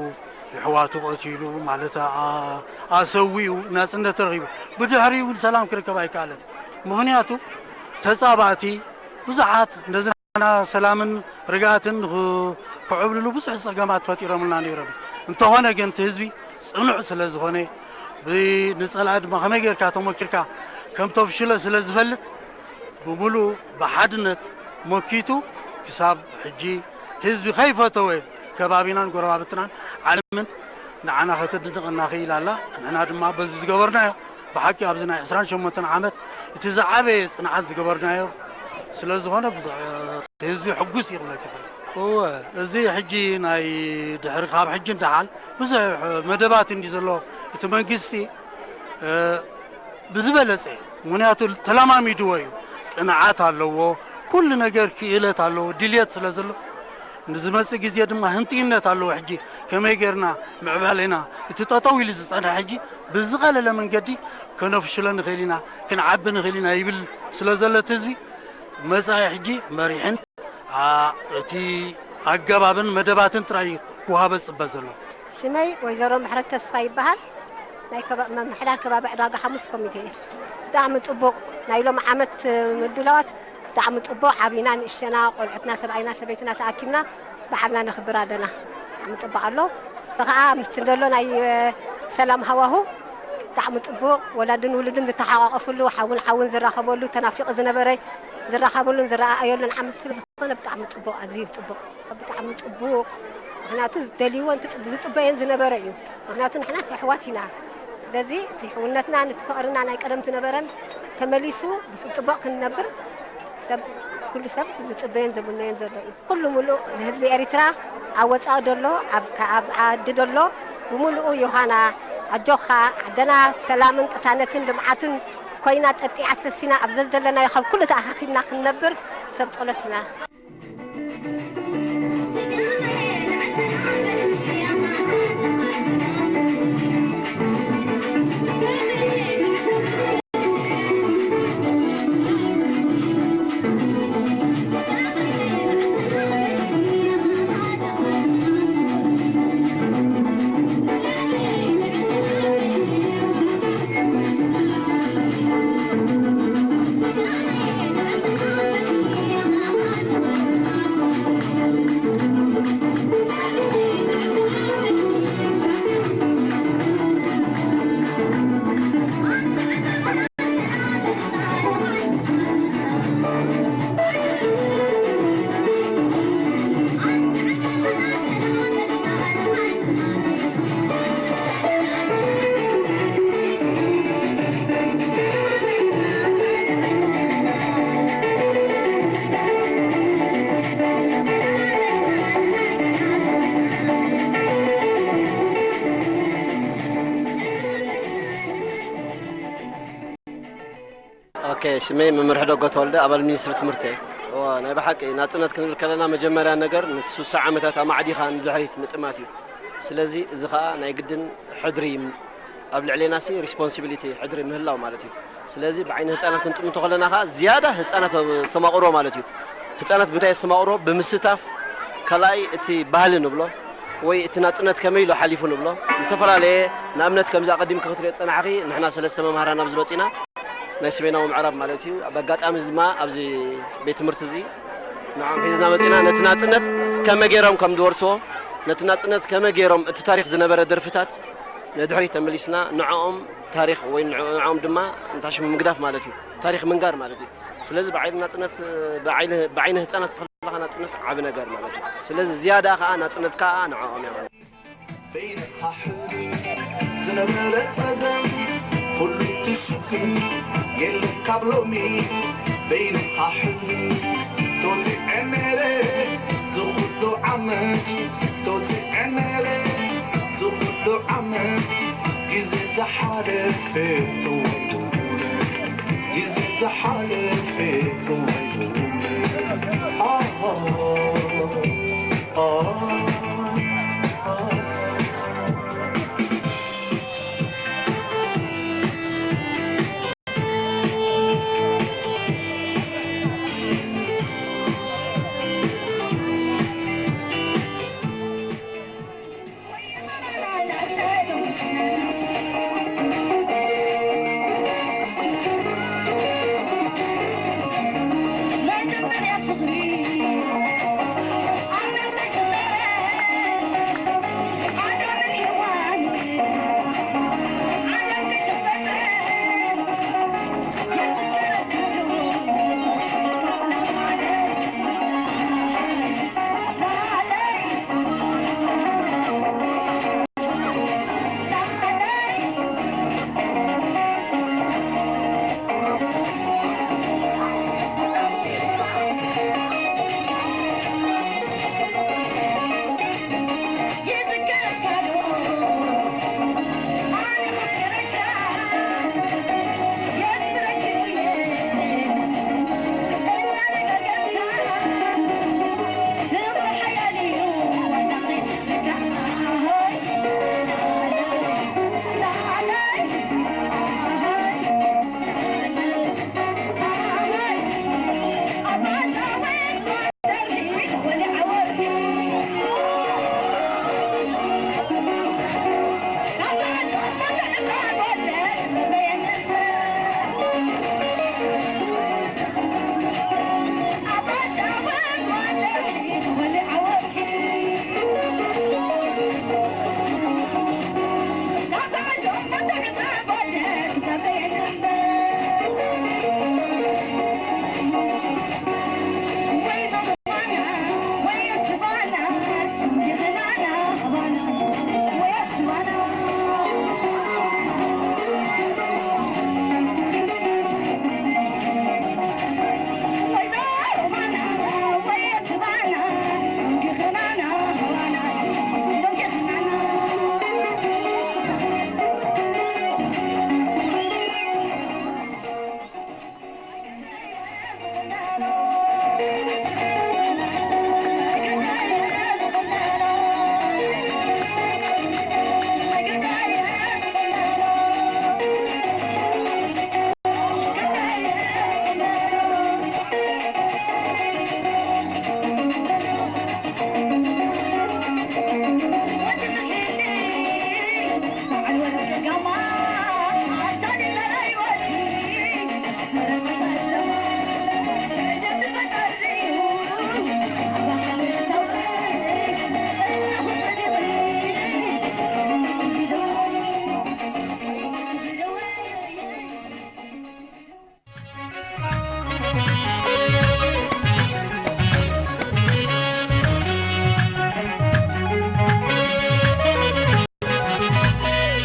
የሕዋቱ ቀቲሉ፣ ማለት ኣ-፣ ኣሰዊኡ ናጽነት ተረኺቡ። ብድሕሪኡ ግን ሰላም ክርከብ ኣይከኣለን። ምኽንያቱ ተጻባእቲ ብዙሓት ነዚ ናና ሰላምን ርግኣትን ንኽ-፣ ክዕብልሉ ብዙሕ ጸገማት ፈጢሮምልና ነይሮም። እንተኾነ ግን እቲ ህዝቢ ጽኑዕ ስለ ዝኾነ፣ ብ-፣ ንጸላኢ ድማ ከመይ ጌርካ ተመኪርካ ከም ተፍሽሎ ስለ ዝፈልጥ፣ ብምሉእ ብሓድነት መኪቱ ክሳብ ሕጂ ህዝቢ ከይፈተወ ከባቢናን ጎረባብትናን ዓለምን ንዓና ከተድንቐና ክኢላ ኣላ። ንሕና ድማ በዚ ዝገበርናዮ ብሓቂ ኣብዚ ናይ ዕስራን ሸሞንተን ዓመት እቲ ዝዓበየ ጽንዓት ዝገበርናዮ ስለ ዝኾነ ብዙሕ ህዝቢ ሕጉስ እዩ ክብለካ ይኽእል። እወ፣ እዚ ሕጂ ናይ ድሕሪ ካብ ሕጂ ንደሓር ብዙሕ መደባት እንዲ ዘሎ እቲ መንግስቲ፣ እ፣ ብዝበለጸ፣ ምኽንያቱ ተለማሚድዎ እዩ። ጽንዓት ኣለዎ፣ ኩሉ ነገር ክእለት ኣለዎ፣ ድልየት ስለ ዘሎ፣ ንዝመጽእ ግዜ ድማ ህንጥይነት ኣለዎ። ሕጂ ከመይ ጌርና ምዕባሌና እቲ ጠጠው ኢሉ ዝጸንሐ ሕጂ ብዝቐለለ መንገዲ ከነፍሽሎ ንኽእል ኢና፣ ክንዓቢ ንኽእል ኢና ይብል ስለ ዘሎ እቲ ህዝቢ፣ መጻኢ ሕጂ መሪሕን፣ ኣ፣ እቲ ኣገባብን መደባትን ጥራይ እዩ ክወሃቦ ዝጽበ ዘሎ። ሽመይ ወይዘሮ ምሕረት ተስፋ ይበሃል። ናይ ከባ-፣ ምምሕዳር ከባቢ ዕዳጋ ሓሙስ ኮሚቴ እየ። ብጣዕሚ ጽቡቕ ናይ ሎም ዓመት ምድላዋት፣ ብጣዕሚ ጽቡቕ። ዓቢና ንእሽተና፣ ቆልዑትና፣ ሰብኣይና፣ ሰበይትና ተኣኪብና በዓልና ነኽብር ኣለና። ብጣዕሚ ጽቡቕ ኣሎ። እዚ ኸኣ ምስቲ ዘሎ ናይ፣ እ፣ ሰላም ሃዋሁ ብጣዕሚ ጽቡቕ። ወላድን ውሉድን ዝተሓቋቐፍሉ፣ ሓውን ሓውን ዝራኸበሉ፣ ተናፊቑ ዝነበረ ዝራኸበሉን ዝረኣኣየሉን ዓመት ስለ ዝኾነ ብጣዕሚ ጽቡቕ፣ ኣዝዩ ጽቡቕ። ብጣዕሚ ጽቡቕ። ምኽንያቱ ዝደልይዎ እንት-፣ ዝጽበየን ዝነበረ እዩ። ምኽንያቱ ንሕናስ ኣሕዋት ኢና። ስለዚ እቲ ሕውነትና፣ እቲ ፍቕርና ናይ ቀደም ዝነበረን ተመሊሱ ብጽቡቕ ክንነብር ሰብ፣ ኩሉ ሰብ ዝጽበየን ዝምነዮን ዘሎ እዩ። ኩሉ ምሉእ ንህዝቢ ኤሪትራ ኣብ ወጻኢ ደሎ፣ ኣብ ከ-፣ ኣብ ዓዲ ደሎ ብምሉኡ ዮሃና ኣጆኻ፣ ዓደና ሰላምን ቅሳነትን ልምዓትን ኮይና ጠጢዓ ሰሲና ኣብ ዘዘለናዮ ካብ ኩሉ ተኣኻኺብና ክንነብር ሰብ ጸሎት ኢና። ኦኬ፣ ሽመይ መምህር ሕደጎ ተወልደ፣ ኣባል ሚኒስትሪ ትምህርቲ እየ። እዋ፣ ናይ ብሓቂ ናጽነት ክንብል ከለና መጀመርያ ነገር ንስሳ ዓመታት ኣማዕዲኻ ንድሕሪት ምጥማት እዩ። ስለዚ እዚ ኸኣ ናይ ግድን ሕድሪ ኣብ ልዕሌናሲ ሪስፖንሲቢሊቲ፣ ሕድሪ ምህላው ማለት እዩ። ስለዚ ብዓይኒ ህጻናት ክንጥምቶ ከለና ኸኣ ዝያዳ ህጻናት ኣብ ዝተማቕሮ ማለት እዩ። ህጻናት ብምንታይ ዝተማቕሮ? ብምስታፍ፣ ካልኣይ እቲ ባህሊ ንብሎ ወይ እቲ ናጽነት ከመይ ኢሉ ሓሊፉ ንብሎ። ዝተፈላለየ ንኣብነት ከምዚ ኣቐዲምኪ ክትሪኦ ዝጸናሕኺ ንሕና ሰለስተ መምሃራን ኣብዚ መጺና ናይ ሰሜናዊ ምዕራብ ማለት እዩ። ኣብ ኣጋጣሚ ድማ ኣብዚ ቤት ትምህርቲ እዚ ንዖም ሒዝና መጺና ነቲ ናጽነት ከመይ ገይሮም ከም ዝወርስዎ፣ ነቲ ናጽነት ከመይ ገይሮም እቲ ታሪኽ ዝነበረ ደርፍታት ንድሕሪት ተመሊስና ንዕኦም ታሪኽ ወይ ንዕኦም ድማ እንታሽሙ ምግዳፍ ማለት እዩ። ታሪኽ ምንጋር ማለት እዩ። ስለዚ ብዓይኒ ናጽነት፣ ብዓይኒ፣ ብዓይኒ ህጻናት ከለኻ ናጽነት ዓቢ ነገር ማለት እዩ። ስለዚ ዝያዳ ከኣ ናጽነት ከኣ ንዕኦም እያ ማለት እዩ። በይንኻ ሕሉፍ ዝነበረ ጸገም ኩሉ ትሽክም የለን ካብ ሎሚ። በይንኻ ሕሉፍ ተወጺዐ ነይረ ዝኹሉ ዓመት፣ ተወጺዐ ነይረ ዝኹሉ ዓመት። ግዜ ዝሓለፈ ተወልደ፣ ግዜ ዝሓለፈ ተወልደ። ኣሆ፣ ኣሆ።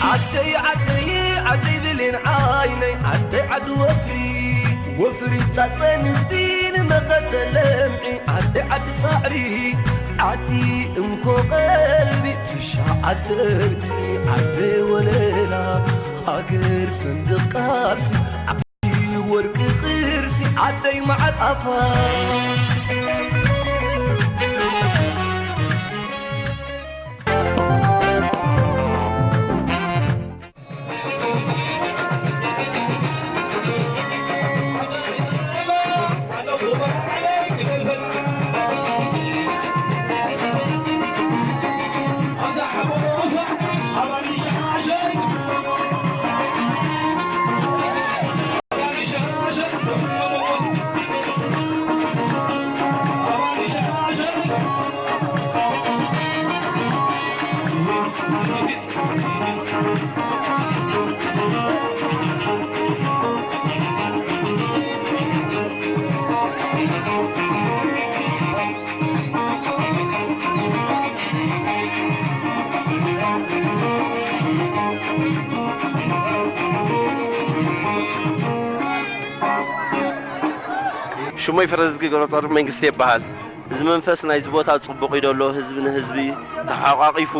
ዓደይ ዓደይ ዓደይ ብሌን ዓይነይ ዓደይ ዓዲ ወፍሪ ወፍሪ ጻጸን ንመኸተ ለምዒ ዓደይ ዓዲ ጻዕሪ ዓዲ እንኮ ቀልቢ ትሽዓተ ርእሲ ዓደይ ወለላ ሃገር ሰንደቕ ቃልሲ ወርቂ ቅርሲ ዓደይ መዓር ኣፋ ሽሞይ ፍረዝጊ ገብረጻድቕ መንግስቲ ይበሃል። እዚ መንፈስ ናይዚ ቦታ ጽቡቕ እዩ ደሎ። ህዝቢ ንህዝቢ ተሓቋቒፉ፣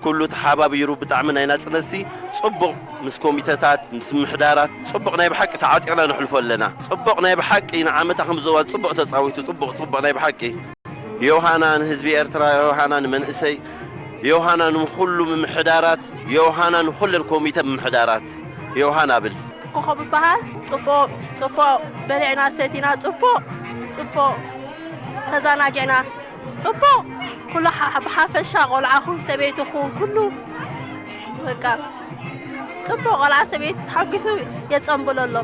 ኩሉ ተሓባቢሩ፣ ብጣዕሚ ናይ ናጽነትሲ ጽቡቕ፣ ምስ ኮሚተታት፣ ምስ ምሕዳራት ጽቡቕ ናይ ብሓቂ ተዓጢቕና ነሕልፎ ኣለና። ጽቡቕ ናይ ብሓቂ ንዓመታ ከም ዞባ ጽቡቕ ተጻዊቱ፣ ጽቡቕ፣ ጽቡቕ ናይ ብሓቂ። ዮሃና ንህዝቢ ኤርትራ፣ ዮሃና ንመንእሰይ፣ ዮሃና ንኹሉ ምምሕዳራት፣ ዮሃና ንኹለን ኮሚተ ምምሕዳራት፣ ዮሃና ብል። ኮኾብ ይበሃል። ጽቡቕ፣ ጽቡቕ በሊዕና ሰቲና፣ ጽቡቕ፣ ጽቡቕ ተዘናጊዕና፣ ጽቡቕ ኩሉ ሓ-፣ ብሓፈሻ ቆልዓኹም፣ ሰበይትኹም፣ ኩሉ በቃ ጽቡቕ ቆልዓ ሰበይቲ ተሓጒሱ የጸንብሎ ኣሎ።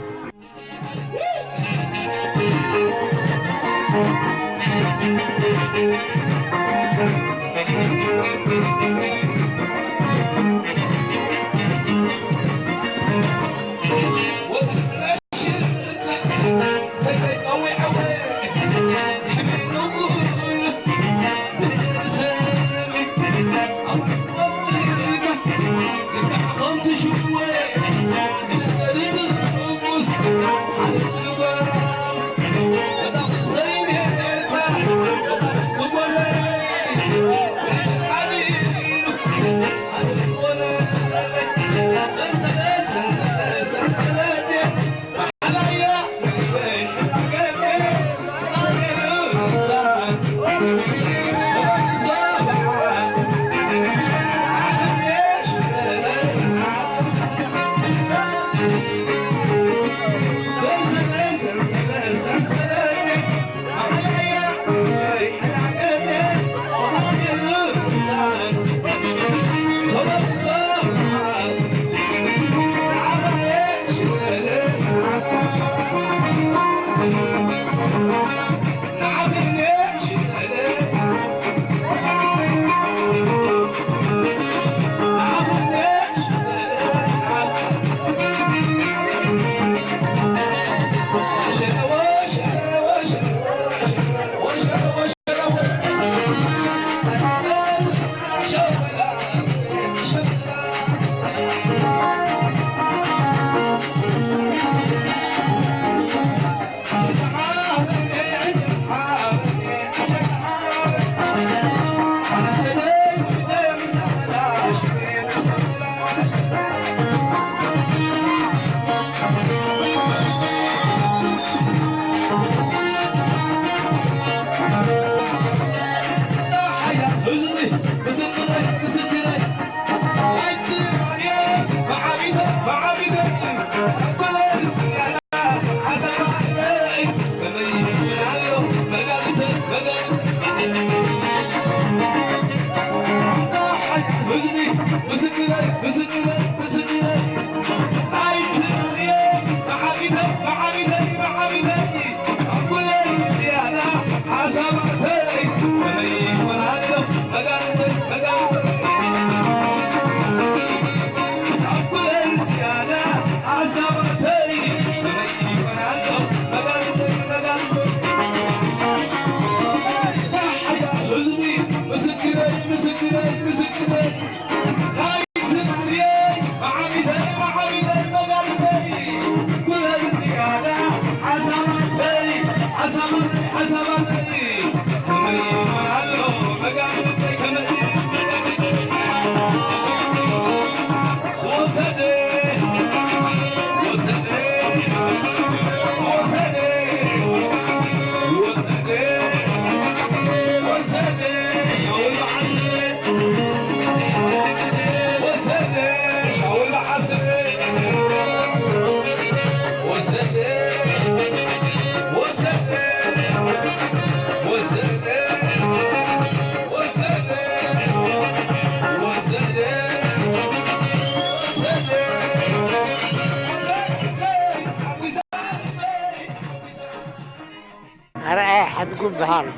ኣርኣያ ሓድጉ ይበሃል።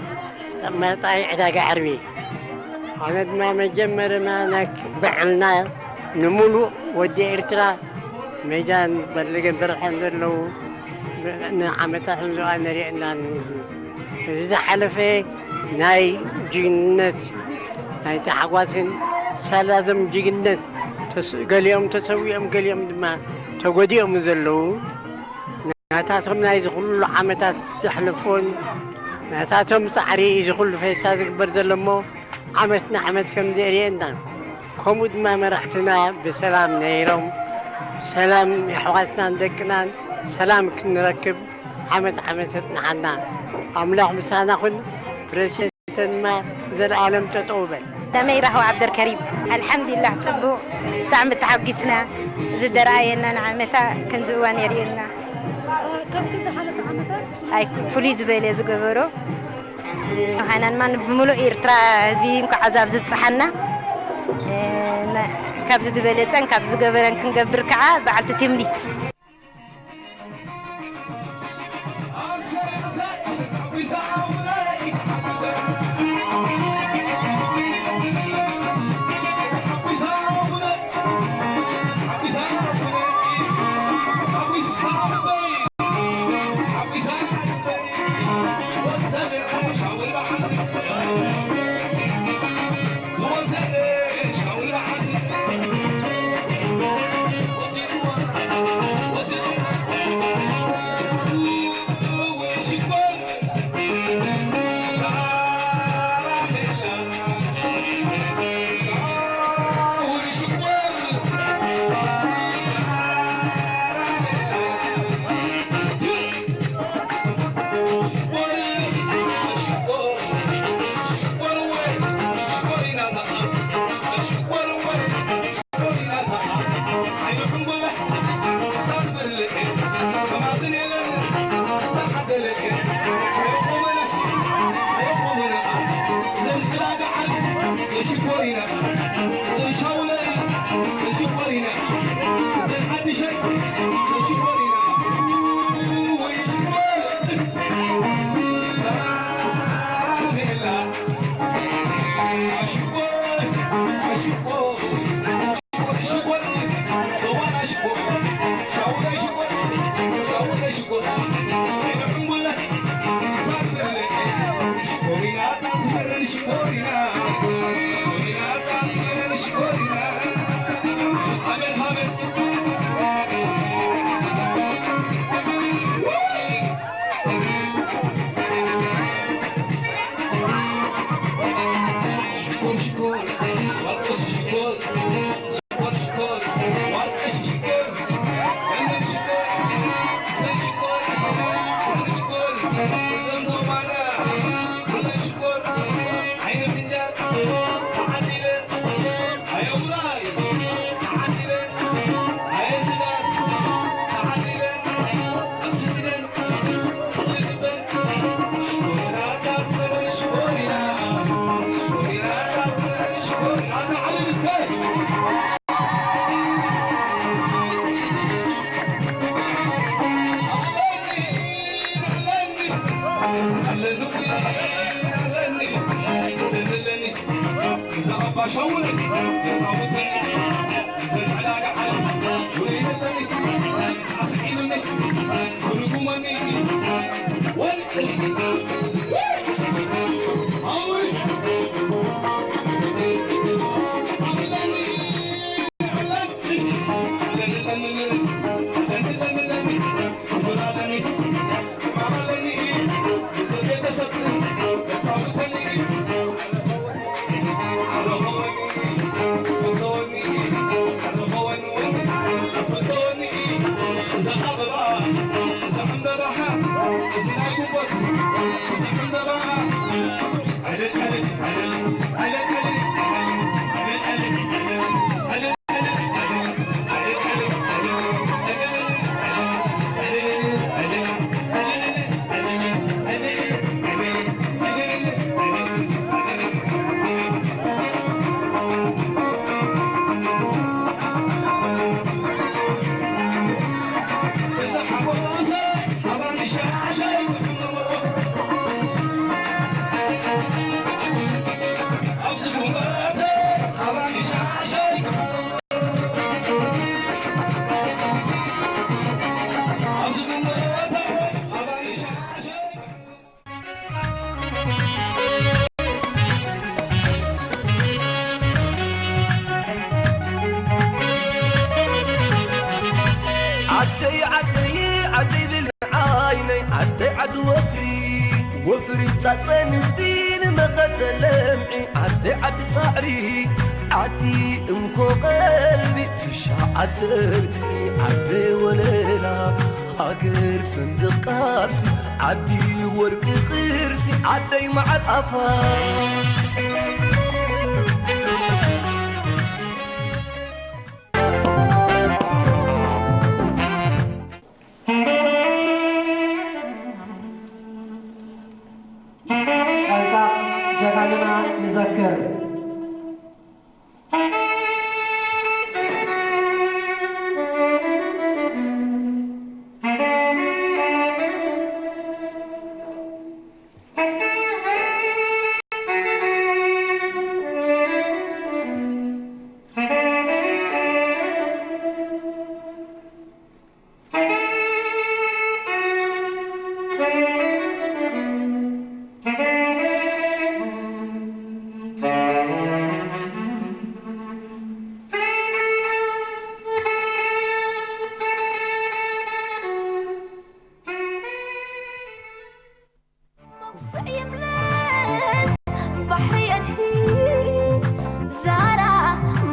መጣይ ዕዳጋ ዓርቢ። ኣነ ድማ መጀመርያ ናይ በዓልና ንምሉእ ወዲ ኤርትራ ሜዳን በለገን በርሐን ዘለዉ ንዓመታ ክንዝኣ ንርእየና ንብሉ። እዚ ዝሓለፈ ናይ ጅግንነት ናይ ታሕጓስን ሳላዞም ጅግንነት ተስ-፣ ገሊኦም ተሰዊኦም፣ ገሊኦም ድማ ተጎዲኦም ዘለዉ ናታቶም ናይዚ ኩሉ ዓመታት ዘሕለፉን ናታቶም ጻዕሪ እዚ ኩሉ ፌስታ ዝግበር ዘሎ እሞ ዓመት ንዓመት ከም ዘርእየና ከምኡ ድማ መራሕትና ብሰላም ነይሮም ሰላም የሕዋትናን ደቅናን ሰላም ክንረክብ ዓመት ዓመት የጽንሓና ኣምላኽ ምሳና ኩን ፕሬዚደንት ተንማ ዘልኣለም ጠጠው በል። ከመይ ራህዋ ዓብደልከሪም? ኣልሓምዱሊላህ ጽቡቕ፣ ብጣዕሚ ተሓጒስና። እዚ ደረኣየና ንዓመታ ከምዚ እዋን የርእየና። ከምቲ ዝሓለፈ ዓመታት ኣይ ፍሉይ ዝበለ ዝገበሮ ሃናንማን ብምሉእ ኤርትራ ህዝቢ እንኳዕ ኣብዚ ዝብጽሓና። እ፣ ና-፣ ካብዚ ዝበለጸን ካብ ዝገበረን ክንገብር ከዓ በዓልቲ ትምኒት። ዓደይ ብልዓይ ናይ ዓደይ ዓዲ ወፍሪ፣ ወፍሪ ጻጸንቢ ንመኸተ ለምዒ ዓደይ ዓዲ ጻዕሪ፣ ዓዲ እንኮ ቀልቢ ትሽዓተ ርእሲ ዓደይ ወለላ፣ ሃገር ሰንደቕ ቃልሲ ዓዲ ወርቂ ቅርሲ ዓደይ መዓር ኣፋር። ቃልካ ጀጋኑና ንዘክር። ባሕሪ ኣድሂ ዛራ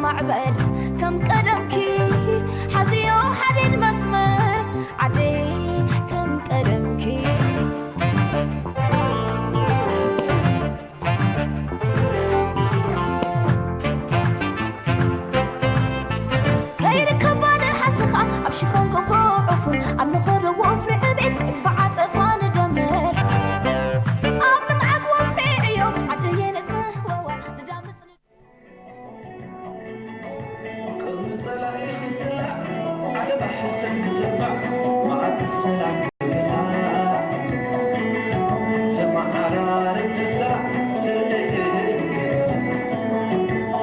ማዕበል ከም ቀደምኪ ሓዝዮ ሓዲድ መስመር ዓደይ ከም ቀደምኪ። ከይርከብ ባለ ሓስኻ ኣብ ሽፎን ጎጎ ዕፉን ኣብ ንኸዶ ወፍሪ ዕቤት እጥፋ ዓጸፋ ንደምር ኣብ ልምዓት ወፍሪ ዕዮ ዓደየ ንጽህወዋ ንዳምፅ ቅድሚ ጸላኢ ክስላዕ ዓለባ ሕሰን ክትርባዕ መኣዲ ሰላም ክብላዕ ተመዓራረይ ተሰራዕ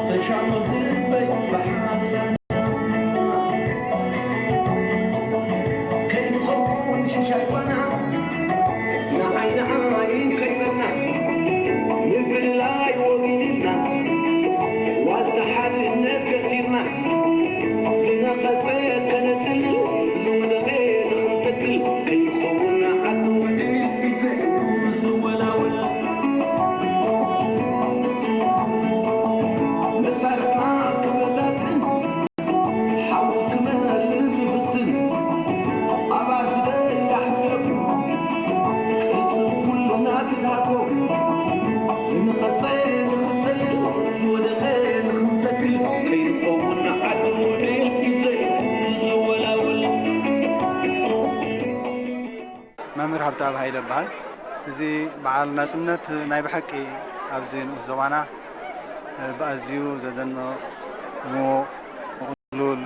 ተሻሙ ህዝበይ ብሓሳብ ከይንኸውን ሽሻይ ባና ንዓይ ንዓይ ከይበልና ምብልላይ ወጊድልና ዋልታ ሓድነት ገቲርና ዝነቐጸ ከነጽልል ዝወደቐ ንኽንተክል ከይንኸውን ዓዲ ውዕል ኢድ ዘይብሉ ዝወላወል መሳርሕና ክበታትን ሓዊ ክመልእ ዝፍትን ኣባቲ ደያሕለቡ ቅልጽም ኩልና ትድሃጎ ዝነቐጸ ንኽንተልል ዝወደቐ ንኽንተክል ከይንኸውን ዓዲ ውዕል ኢድ ዘይብሉ ዝወላወል መምህር ሃብተኣብ ሃይለ እበሃል። እዚ በዓል ናጽነት ናይ ብሓቂ ኣብዚ ንኡስ ዞባና ብኣዝዩ ዘደንቕ ምዉቕ ምቕሉል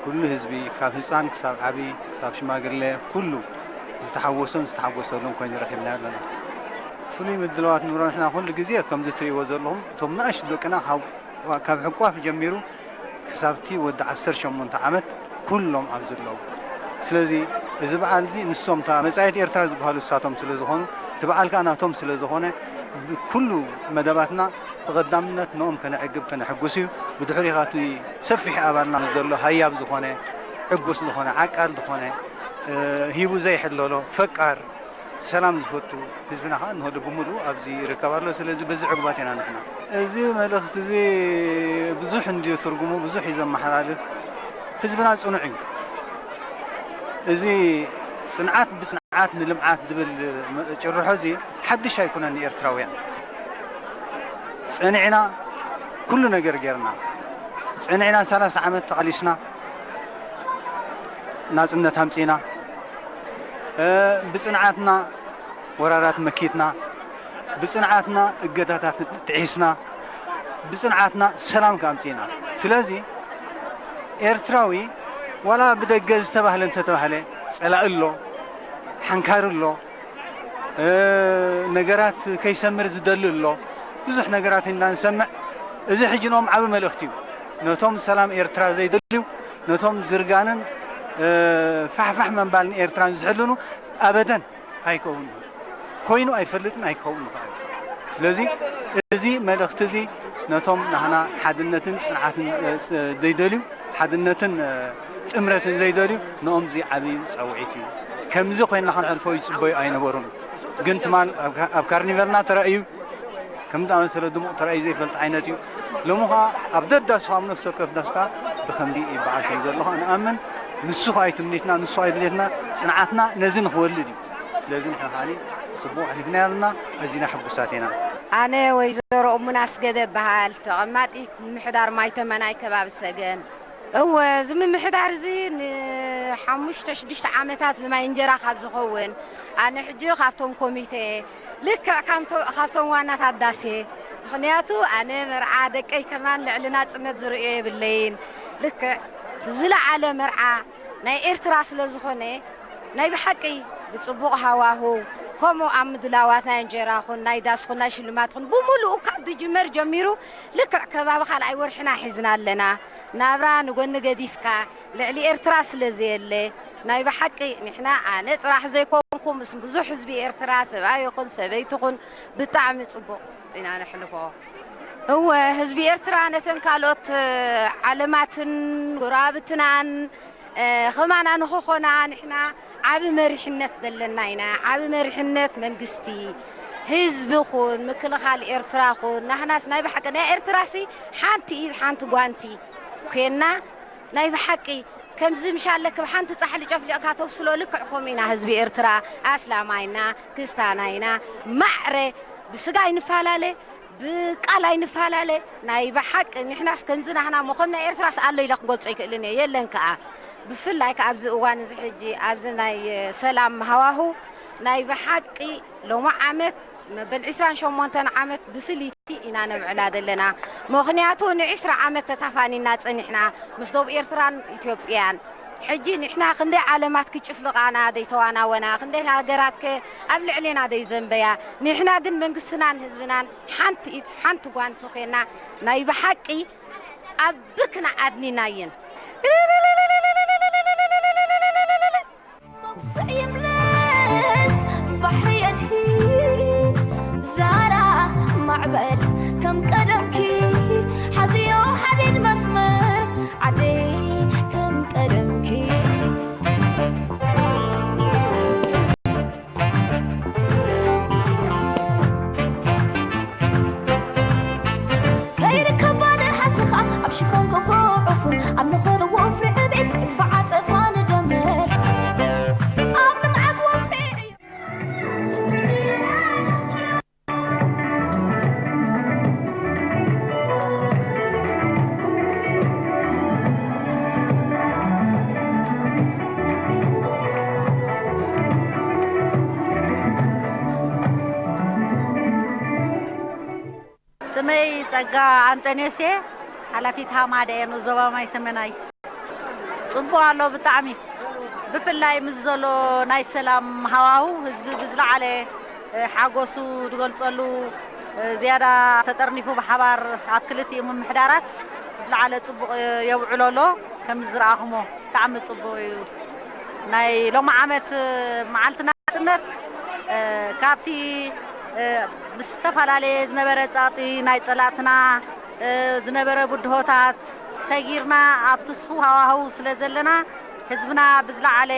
ኩሉ ህዝቢ ካብ ህጻን ክሳብ ዓቢ ክሳብ ሽማግለ ኩሉ ዝተሓወሶን ዝተሓጎሰሉን ኮይኑ ረኺብናዮ ኣለና። ፍሉይ ምድላዋት ንብሎ ንሕና ኩሉ ግዜ ከምዚ ትርእይዎ ዘለኹም እቶም ንኣሽቱ ደቅና ካብ ካብ ሕቋፍ ጀሚሩ ክሳብቲ ወዲ ዓሰርተ ሸሞንተ ዓመት ኩሎም ኣብዚ ኣለዉ። ስለዚ እዚ በዓል እዚ ንሶም እታ መጻኢት ኤርትራ ዝበሃሉ ንሳቶም ስለ ዝኾኑ እቲ በዓል ከኣ ናቶም ስለ ዝኾነ ኩሉ መደባትና ብቐዳምነት ንኦም ከነዕግብ ከነሕጉስ እዩ። ብድሕሪኡ ከኣ እቲ ሰፊሕ ኣባልና ምስ ዘሎ ሃያብ ዝኾነ ዕጉስ ዝኾነ ዓቃል ዝኾነ ሂቡ ዘይሕለሎ ፈቃር ሰላም ዝፈቱ ህዝብና ከዓ እንሆ ልቡ ሙሉእ ኣብዚ ይርከብ ኣሎ። ስለዚ በዚ ዕጉባት ኢና ንሕና። እዚ መልእኽቲ እዚ ብዙሕ እንድዩ ትርጉሙ፣ ብዙሕ እዩ ዘመሓላልፍ። ህዝብና ፅኑዕ እዩ። እዚ ፅንዓት ብፅንዓት ንልምዓት ዝብል ጭርሖ እዚ ሓድሽ ኣይኮነን ንኤርትራውያን። ፀኒዕና ኩሉ ነገር ጌርና፣ ፀኒዕና ሰላሳ ዓመት ተቓሊስና ናፅነት ኣምፂእና። ብፅንዓትና ወራራት መኪትና፣ ብፅንዓትና እገዳታት ጥሒስና፣ ብፅንዓትና ሰላም ከኣምፂእና። ስለዚ ኤርትራዊ ዋላ ብደገ ዝተባህለ እንተተባህለ ፀላኢ ኣሎ፣ ሓንካሪ ኣሎ፣ ነገራት ከይሰምር ዝደሊ ኣሎ፣ ብዙሕ ነገራት ኢና ንሰምዕ። እዚ ሕጂ ንኦም ዓቢ መልእኽቲ እዩ። ነቶም ሰላም ኤርትራ ዘይደልዩ፣ ነቶም ዝርጋንን ፋሕፋሕ መንባልን ኤርትራን ዝሕልኑ ኣበደን ኣይከውን ኮይኑ ኣይፈልጥን ኣይከውን ይኽእል። ስለዚ እዚ መልእኽቲ እዚ ነቶም ናህና ሓድነትን ፅንዓትን ዘይደልዩ ሓድነትን ጥምረትን ዘይደልዩ ንኦም እዚ ዓብዪ ፃውዒት እዩ። ከምዚ ኮይና ክንሕልፎ ይጽበዩ ኣይነበሩን። ግን ትማል ኣብ ካ-፣ ኣብ ካርኒቨልና ተራእዩ፣ ከምዚ ኣመሰለ ድሙቕ ተራእዩ ዘይፈልጥ ዓይነት እዩ። ሎሚ ኸኣ ኣብ ደዳስ ኣብ ነፍሲ ወከፍ ዳስ ከኣ ብኸምዚ ይበዓል ከም ዘሎ ኸኣ ንኣምን። ንሱ ኸኣ እዩ ትምኒትና፣ ንሱ ኸኣ እዩ ድሌትና፣ ጽንዓትና ነዚ ንኽወልድ እዩ። ስለዚ ንሕና ኸኣ ጽቡቕ ኣሕሊፍናዮ ኣለና፣ ኣዚና ሕጉሳት ኢና። ኣነ ወይዘሮ እሙና ኣስገደ እበሃል፣ ተቐማጢት ምምሕዳር ማይተመናይ ከባቢ ሰገን። እወ፣ እዚ ምምሕዳር እዚ ንሓሙሽተ ሽዱሽተ ዓመታት ብማይ እንጀራ ካብ ዝኸውን፣ ኣነ ሕጂ ካብቶም ኮሚቴ፣ ልክዕ ካብቶ-፣ ካብቶም ዋናታት ዳሴ። ምኽንያቱ ኣነ መርዓ ደቀይ ከማን ልዕሊ ናጽነት ዝርእዮ የብለይን። ልክዕ ዝለዓለ መርዓ ናይ ኤርትራ ስለ ዝኾነ፣ ናይ ብሓቂ ብጽቡቕ ሃዋህው፣ ከምኡ ኣብ ምድላዋት ናይ እንጀራ ኹን፣ ናይ ዳስ ኹን፣ ናይ ሽልማት ኹን፣ ብምሉኡ ካብ ዝጅመር ጀሚሩ ልክዕ ከባቢ ካልኣይ ወርሕና ሒዝና ኣለና። ናብራ ንጎኒ ገዲፍካ፣ ልዕሊ ኤርትራ ስለ ዘየለ፣ ናይ ብሓቂ ንሕና፣ ኣነ ጥራሕ ዘይኮንኩ፣ ምስ ብዙሕ ህዝቢ ኤርትራ፣ ሰብኣይ ይኹን ሰበይቲ ኹን፣ ብጣዕሚ ጽቡቕ ኢና ነሕልፎ። እወ፣ ህዝቢ ኤርትራ ነተን ካልኦት ዓለማትን ጎረባብትናን እ፣ ኸማና ንኽኾና ንሕና ዓቢ መሪሕነት ዘለና ኢና። ዓቢ መሪሕነት መንግስቲ፣ ህዝቢ ኹን፣ ምክልኻል ኤርትራ ኹን፣ ናህናስ ናይ ብሓቂ ናይ ኤርትራሲ ሓንቲ ኢድ ሓንቲ ጓንቲ ኬንና ናይ ብሓቂ ከምዚ ምሻለክ ብሓንቲ ጻሕሊ ጨፍሊቕካ ተብስሎ ልክዕ ከምኡ ኢና ህዝቢ ኤርትራ። ኣስላማይና፣ ክስታናይና፣ ማዕረ ብስጋ ኣይንፈላለ፣ ብቃል ኣይንፈላለ። ናይ ብሓቂ ንሕናስ ከምዚ ናህና እሞ ከም ናይ ኤርትራስ ኣሎ ኢለ ክገልጾ ኣይክእልን እየ፣ የለን ከኣ። ብፍላይ ከኣ ኣብዚ እዋን እዚ ሕጂ ኣብዚ ናይ ሰላም ሃዋሁ ናይ ብሓቂ ሎሚ ዓመት መበል ዕስራን ሸሞንተን ዓመት ብፍልይቲ ኢና ነብዕላ ዘለና። ምኽንያቱ ንዕስራ ዓመት ተታፋኒና ጸኒሕና ምስ ደቡብ ኤርትራን ኢትዮጵያን። ሕጂ ንሕና ክንደይ ዓለማት ክጭፍልቓና ደይተዋናወና፣ ክንደይ ሃገራት ከ ኣብ ልዕሌና ደይዘንበያ። ንሕና ግን መንግስትናን ህዝብናን ሓንቲ ኢድ ሓንቲ ጓንቲ ኮይና ናይ ብሓቂ ኣብ ብርክና ኣድኒናየን። መውስዕ ይብለስ ባሕሪ የድሂ ዛራ ማዕበል ከም ቀደምኪ ሓዝዮ ሓዲድ መስመር ዓደይ ከም ቀደምኪ። ከይርከባ ንሓስኻ ኣብ ሽፎን ክቡዑፉን ኣብ ንኾን ወፍሪ ዕብዒት ዕጽፋ ዓጸፋ ንደምር ኣብ ልምዓት ወፍሪ ዕዮ። ስመይ ጸጋ ኣንጠንዮስ እየ፣ ሓላፊት ሃማደ እየ፣ ንዞባ ማይ ተመናይ። ጽቡቕ ኣሎ ብጣዕሚ። ብፍላይ ምስ ዘሎ ናይ ሰላም ሃዋሁ ህዝቢ ብዝለዓለ፣ እ፣ ሓጎሱ ዝገልጸሉ፣ እ፣ ዝያዳ ተጠርኒፉ ብሓባር ኣብ ክልቲኡ ምምሕዳራት ብዝለዓለ ጽቡቕ፣ እ፣ የውዕሎ ኣሎ። ከም ዝረኣኹሞ ብጣዕሚ ጽቡቕ እዩ። ናይ ሎሚ ዓመት፣ እ፣ መዓልትና ናጽነት፣ እ፣ ካብቲ፣ እ፣ ምስ ዝተፈላለየ ዝነበረ ጸቕጢ ናይ ጸላእትና፣ እ፣ ዝነበረ ብድሆታት ሰጊርና ኣብ ትስፉው ሃዋህው ስለ ዘለና፣ ህዝብና ብዝለዓለ፣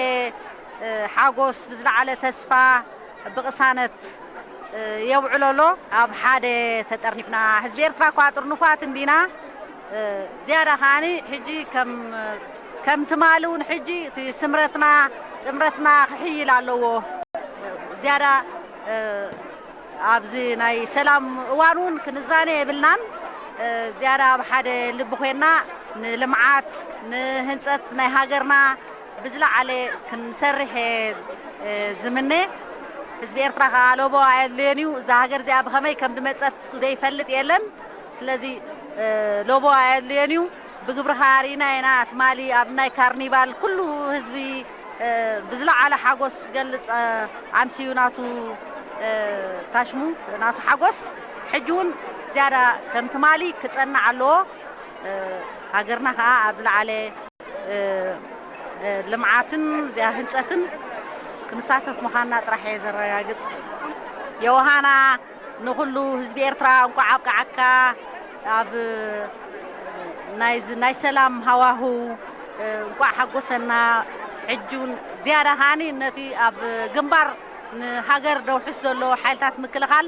እ፣ ሓጎስ፣ ብዝለዓለ ተስፋ፣ ብቕሳነት፣ እ፣ የውዕሎ ኣሎ። ኣብ ሓደ ተጠርኒፍና፣ ህዝቢ ኤርትራ እኳ ጥርኑፋት እንዲና፣ እ፣ ዝያዳ ከኣኒ ሕጂ ከም፣ ከም ትማሊ እውን ሕጂ እቲ ስምረትና፣ ጥምረትና ክሕይል ኣለዎ። ዝያዳ፣ እ፣ ኣብዚ ናይ ሰላም እዋን እውን ክንዛነ የብልናን። እ፣ ዝያዳ ኣብ ሓደ ልቢ ኮይንና ንልምዓት፣ ንህንጸት ናይ ሃገርና ብዝለዓለ ክንሰርሕ እየ፣ እ፣ ዝምነ። ህዝቢ ኤርትራ ከኣ ሎቦ ኣየድልዮን እዩ። እዛ ሃገር እዚኣ ብኸመይ ከም ዝመጸት ዘይፈልጥ የለን። ስለዚ፣ እ፣ ሎቦ ኣየድልዮን እዩ። ብግብርኻ ርኢና ኢና። ትማሊ ኣብ ናይ ካርኒቫል ኩሉ ህዝቢ፣ እ፣ ብዝለዓለ ሓጎስ ክገልጽ፣ እ፣ ኣምስዩ ናቱ፣ እ፣ ታሽሙ፣ ናቱ ሓጎስ። ሕጂ እውን ዝያዳ ከም ትማሊ ክጸንዕ ኣለዎ። እ፣ ሃገርና ከኣ ኣብ ዝለዓለ፣ እ፣ እ፣ ልምዓትን ህንጸትን ክንሳተፍ ምዃንና ጥራሕ እየ ዘረጋግጽ። ዮሃና ንኹሉ ህዝቢ ኤርትራ እንቋዕ ኣብቅዓካ። ኣብ ናይዚ ናይ ሰላም ሃዋህው እንቋዕ ሓጎሰና። ሕጂ እውን ዝያዳ ከዓኒ ነቲ ኣብ ግንባር ንሃገር ደውሕስ ዘሎ ሓይልታት ምክልኻል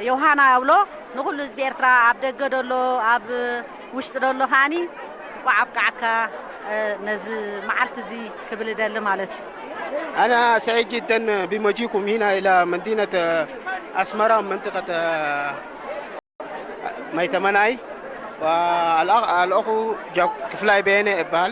ዮሃና ኣብሎ ንኹሉ ህዝቢ ኤርትራ ኣብ ደገ ደሎ ኣብ ውሽጢ ደሎ ከዓኒ እንቋዕ ኣብቃዓካ ነዚ መዓልቲ እዚ ክብል እደሊ ማለት እዩ። أنا سعيد جدا بمجيئكم هنا إلى مدينة أسمرة منطقة ميتمناي والأخ كفلاي بيني إبال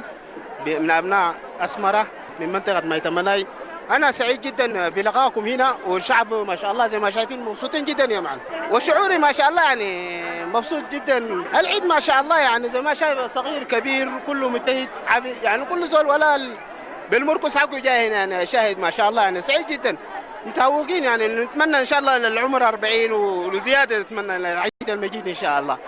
من أبناء أسمرة من منطقة ميتمناي. أنا سعيد جدا بلقائكم هنا والشعب ما شاء الله زي ما شايفين مبسوطين جدا يا معلم وشعوري ما شاء الله يعني مبسوط جدا. العيد ما شاء الله يعني زي ما شايف صغير كبير كله متهد يعني كل زول ولا بالمرقص حقه جاي هنا يعني شاهد ما شاء الله يعني سعيد جدا. متهوقين يعني نتمنى ان شاء الله للعمر أربعين وزياده نتمنى للعيد المجيد ان شاء الله.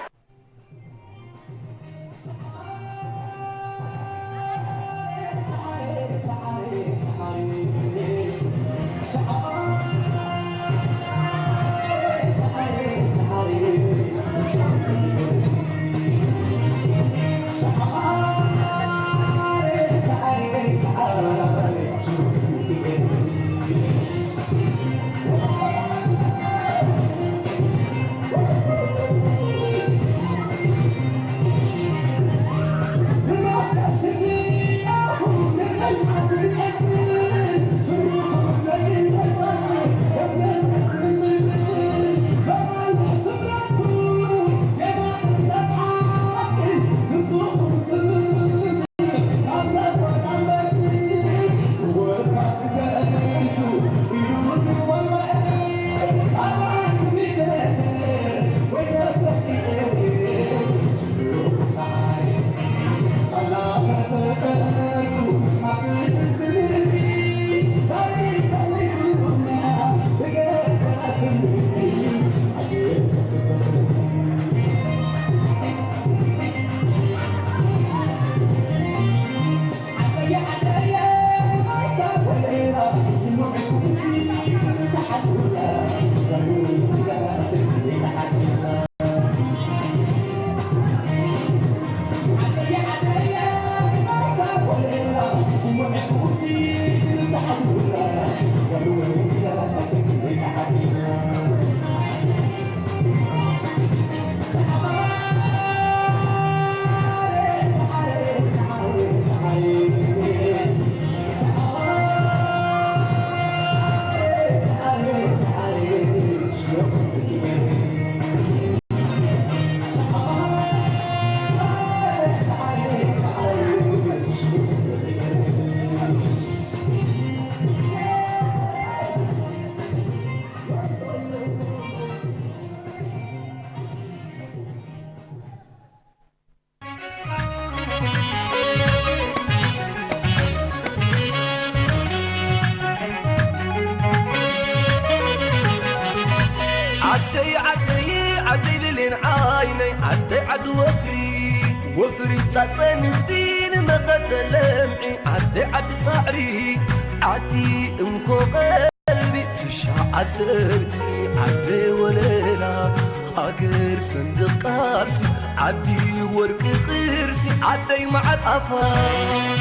ዓደይ ዓደይ ዓደይ ልሌን ዓይነይ ዓደይ ዓዲ ወፍሪ ወፍሪ ጻጸ ንፍሪ ንመኸተ ለምዒ ዓደይ ዓዲ ጻዕሪ ዓዲ እንኮ ቀልቢ ትሽዓተ ርእሲ ዓደይ ወለላ ሃገር ሰንደቕ ቃልሲ ዓዲ ወርቂ ቅርሲ ዓደይ መዓር ኣፋር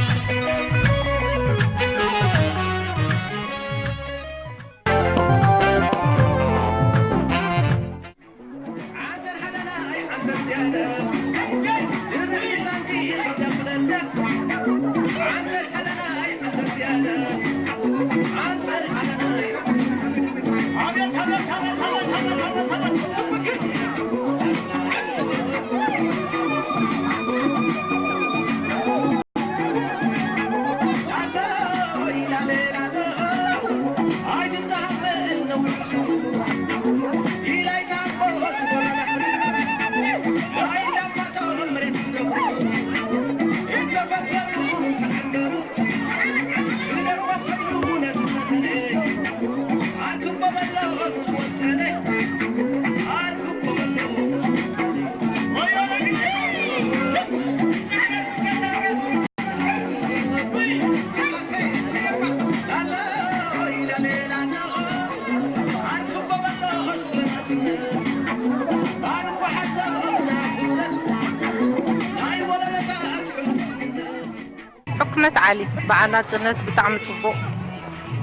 ናጽነት ዓሊ፣ በዓል ናጽነት ብጣዕሚ ጽቡቕ።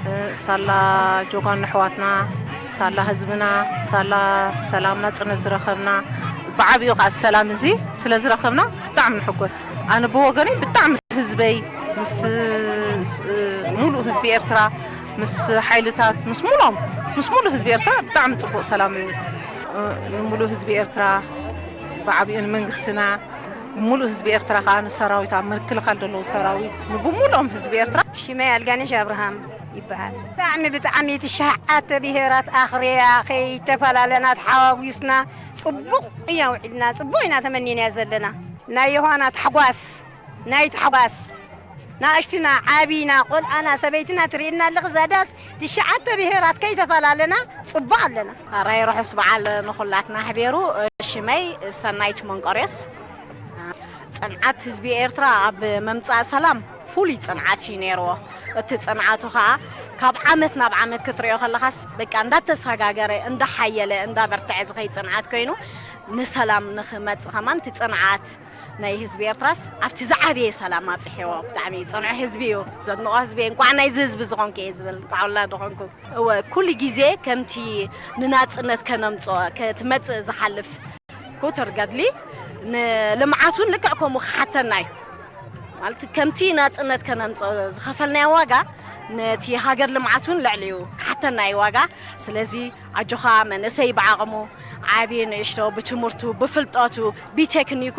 እ፣ ሳላ ጆጋኑ ኣሕዋትና፣ ሳላ ህዝብና፣ ሳላ ሰላም ናጽነት ዝረኸብና፣ ብዓቢኡ ከኣ ሰላም እዚ ስለ ዝረኸብና ብጣዕሚ ንሕጎስ። ኣነ ብወገነይ ብጣዕሚ ምስ ህዝበይ፣ ምስ፣ እ፣ ሙሉእ ህዝቢ ኤርትራ፣ ምስ ሓይልታት፣ ምስ ሙሉኦም፣ ምስ ሙሉእ ህዝቢ ኤርትራ ብጣዕሚ ጽቡቕ ሰላም እዩ። እ፣ ንሙሉእ ህዝቢ ኤርትራ፣ ብዓቢኡ ንመንግስትና፣ ሙሉእ ህዝቢ ኤርትራ ከኣ ንሰራዊት፣ ኣብ ምክልኻል ዘለዉ ሰራዊት፣ ንብሙሉኦም ህዝቢ ኤርትራ። ሽመይ ኣልጋነሽ ኣብርሃም ይበሃል። ብጣዕሚ፣ ብጣዕሚ ትሽዓተ ብሄራት ኣኽርያ ከይተፈላለና ተሓዋጒስና ጽቡቕ ኢና ውዒልና፣ ጽቡቕ ኢና ተመኒናያ ዘለና። ናይ ዮሃና ታሕጓስ፣ ናይ ታሕጓስ፣ ንኣሽቱና፣ ዓቢና፣ ቆልዓና፣ ሰበይትና ትርእየና ኣለኺ፣ እዛ ዳስ ትሽዓተ ብሄራት ከይተፈላለና ጽቡቕ ኣለና። ራይ ርሑስ በዓል ንኹላትና ኣሕቢሩ። ሽመይ ሰናይት መንቆርዮስ። ጽንዓት ህዝቢ ኤርትራ ኣብ ምምጻእ ሰላም ፍሉይ ጽንዓት እዩ ነይርዎ። እቲ ጽንዓቱ ኸኣ ካብ ዓመት ናብ ዓመት ክትሪኦ ከለኻስ በቃ እንዳተሰጋገረ፣ እንዳሓየለ፣ እንዳበርትዐ ዝኸይድ ጽንዓት ኮይኑ ንሰላም ንኽመጽእ ከማን እቲ ጽንዓት ናይ ህዝቢ ኤርትራስ ኣብቲ ዝዓበየ ሰላም ኣብጽሕዎ። ብጣዕሚ ጽኑዕ ህዝቢ እዩ። ዘድንቖ ህዝቢ እየ። እንቋዕ ናይዚ ህዝቢ ዝኾንኩ እየ ዝብል፣ እንቋዕ ውላዱ ኾንኩ። እወ፣ ኩሉ ግዜ ከምቲ ንናጽነት ከነምጽኦ፣ ክትመጽእ ዝሓልፍ ኩትር ገድሊ ንልምዓት እውን ልክዕ ከምኡ ክሓተና እዩ። ማለት ከምቲ ናጽነት ከነምጽኦ ዝኸፈልናዮ ዋጋ ነቲ ሃገር ልምዓት እውን ልዕሊኡ ክሓተና እዩ ዋጋ። ስለዚ ኣጆኻ መንእሰይ ብዓቕሙ ዓቢ ንእሽቶ ብትምህርቱ ብፍልጠቱ ብቴክኒኩ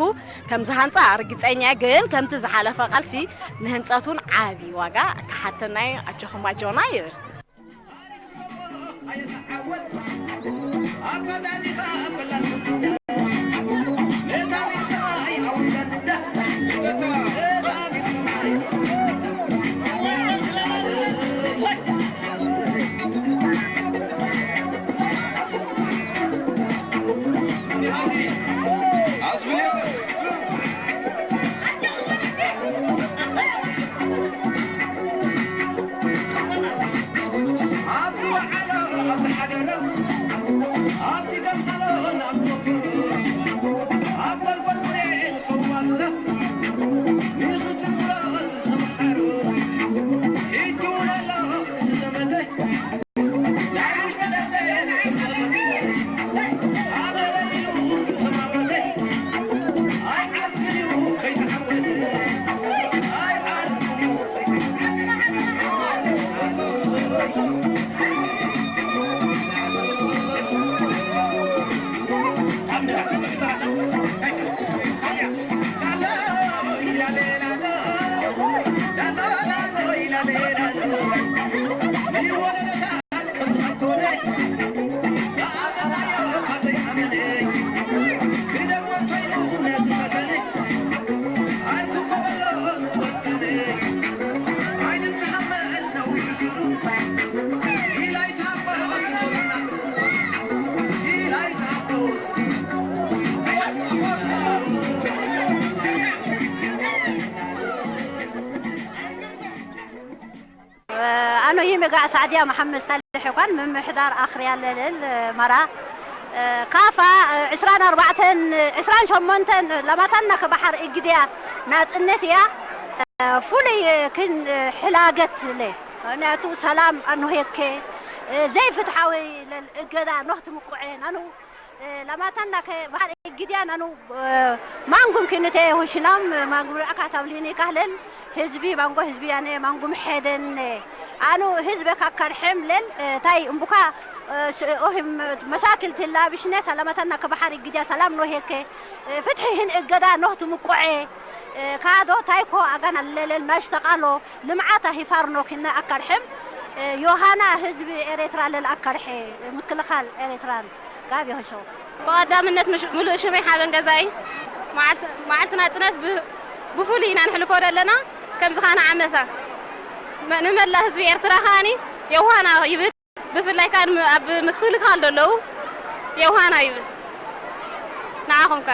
ከም ዝሃንጻ ርግጸኛ እየ። ግን ከምቲ ዝሓለፈ ቃልሲ ንህንጸት እውን ዓቢ ዋጋ ክሓተና እዩ። ኣጆኹም ኣጆና ይብል። ኣነ ይመጋዕ ሳዕድያ መሓመድ ሳልሕ እኳን ምምሕዳር ኣኽርያ ለለል መራ ካፋ ዕስራን ኣርባዕተን ዕስራን ሸሞንተን ለማታና ከባሕር እግድያ ናጽነት እያ። ፍሉይ ክን ሕላገት ለ ምክንያቱ ሰላም ኣንሆየከ ዘይፍትሓዊ ለል እገዳ ኖህ ትምቁዐ ናኑ ለማታና ከባሕር እግድያ ናኑ ማንጉም ክንተ ሁሽላም ማንጉም ርዓካ ታብሊኒ ካህለል ህዝቢ ማንጎ ህዝቢ ያነ ማንጉም ሐደን ኣኑ ህዝበ ካካርሐም ለል ታይ እምቡካ ኦህም መሻክል ትላ ብሽነት ለማታና ከባሕር እግድያ ሰላም ኖሄከ ፍትሒ ህን እገዳ ኖህ ትምቁዐ ካዶ ታይኮ ኣጋና ለለል ናሽተቃሎ ልምዓት ኣሂፋርኖ ክነ ኣካርሕም ዮሃና ህዝቢ ኤሬትራ ለል ኣካርሐ ምክልኻል ኤሬትራን ጋብ ይሆሾ። ብቐዳምነት ምሽ-፣ ምሉእ ሽመይ ሓበን ገዛኢ መዓልቲ፣ መዓልቲ ናጽነት ብ-፣ ብፍሉይ ኢና ንሕልፎ ዘለና። ከምዚ ኻነ ዓመታ መ-፣ ንመላእ ህዝቢ ኤርትራ ኻኒ የውሃና ይብል። ብፍላይ ካን ም-፣ ኣብ ምክልኻል ዘለዉ የውሃና ይብል። ንዓኹም ከ?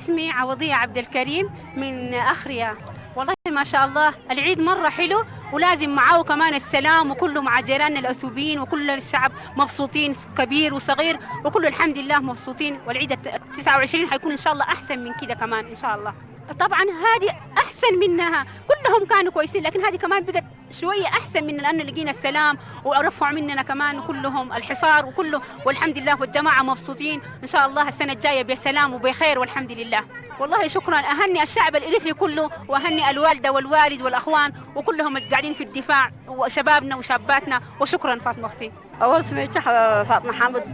اسمي عوضية عبد الكريم من أخريا. والله ما شاء الله العيد مرة حلو، ولازم معاه كمان السلام، وكله مع جيراننا الأثيوبيين، وكل الشعب مبسوطين، كبير وصغير، وكله الحمد لله مبسوطين. والعيد الت-، التسعة وعشرين حيكون إن شاء الله أحسن من كده كمان إن شاء الله. طبعًا هذه أحسن منها، كلهم كانوا كويسين، لكن هذه كمان بقت شوية أحسن من، لأنه لقينا السلام ورفعوا مننا كمان كلهم الحصار وكله، والحمد لله، والجماعة مبسوطين. إن شاء الله السنة الجاية بسلام وبخير، والحمد لله. والله شكرًا، أهني الشعب الإريتري كله، وأهني الوالدة والوالد والأخوان وكلهم القاعدين في الدفاع، وشبابنا وشاباتنا، وشكرًا فاطمة أختي. ኣወል ስሜቻ ፋጥማ ሓምድ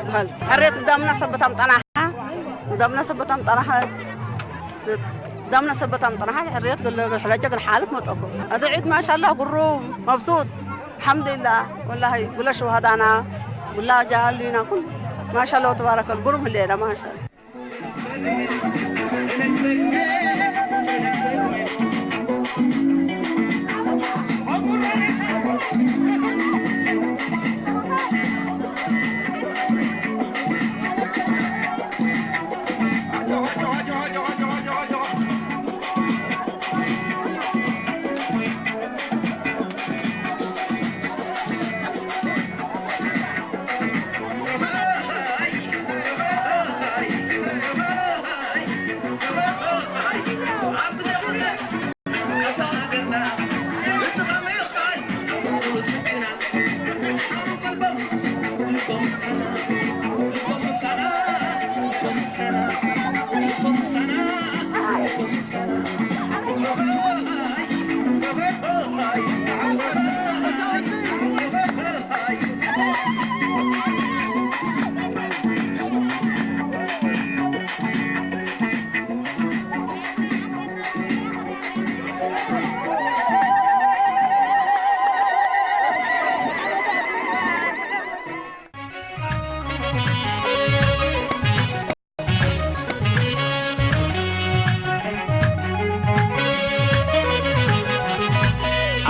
በሃል። ሕሬት ዳምና ሰበታም ጠናሓ፣ ዳምና ሰበታም ጠናሓ፣ ዳምና ሰበታም ጠናሓ፣ ሕሬት ገለ ሕለቸ ገለ ሓልፍ መጠኩ። ኣደ ዒድ ማሻላ ግሩም መብሱጥ። الحمد لله والله قل شهدانا ولا جعلنا كل ما شاء الله تبارك الله قرب لنا ما شاء الله.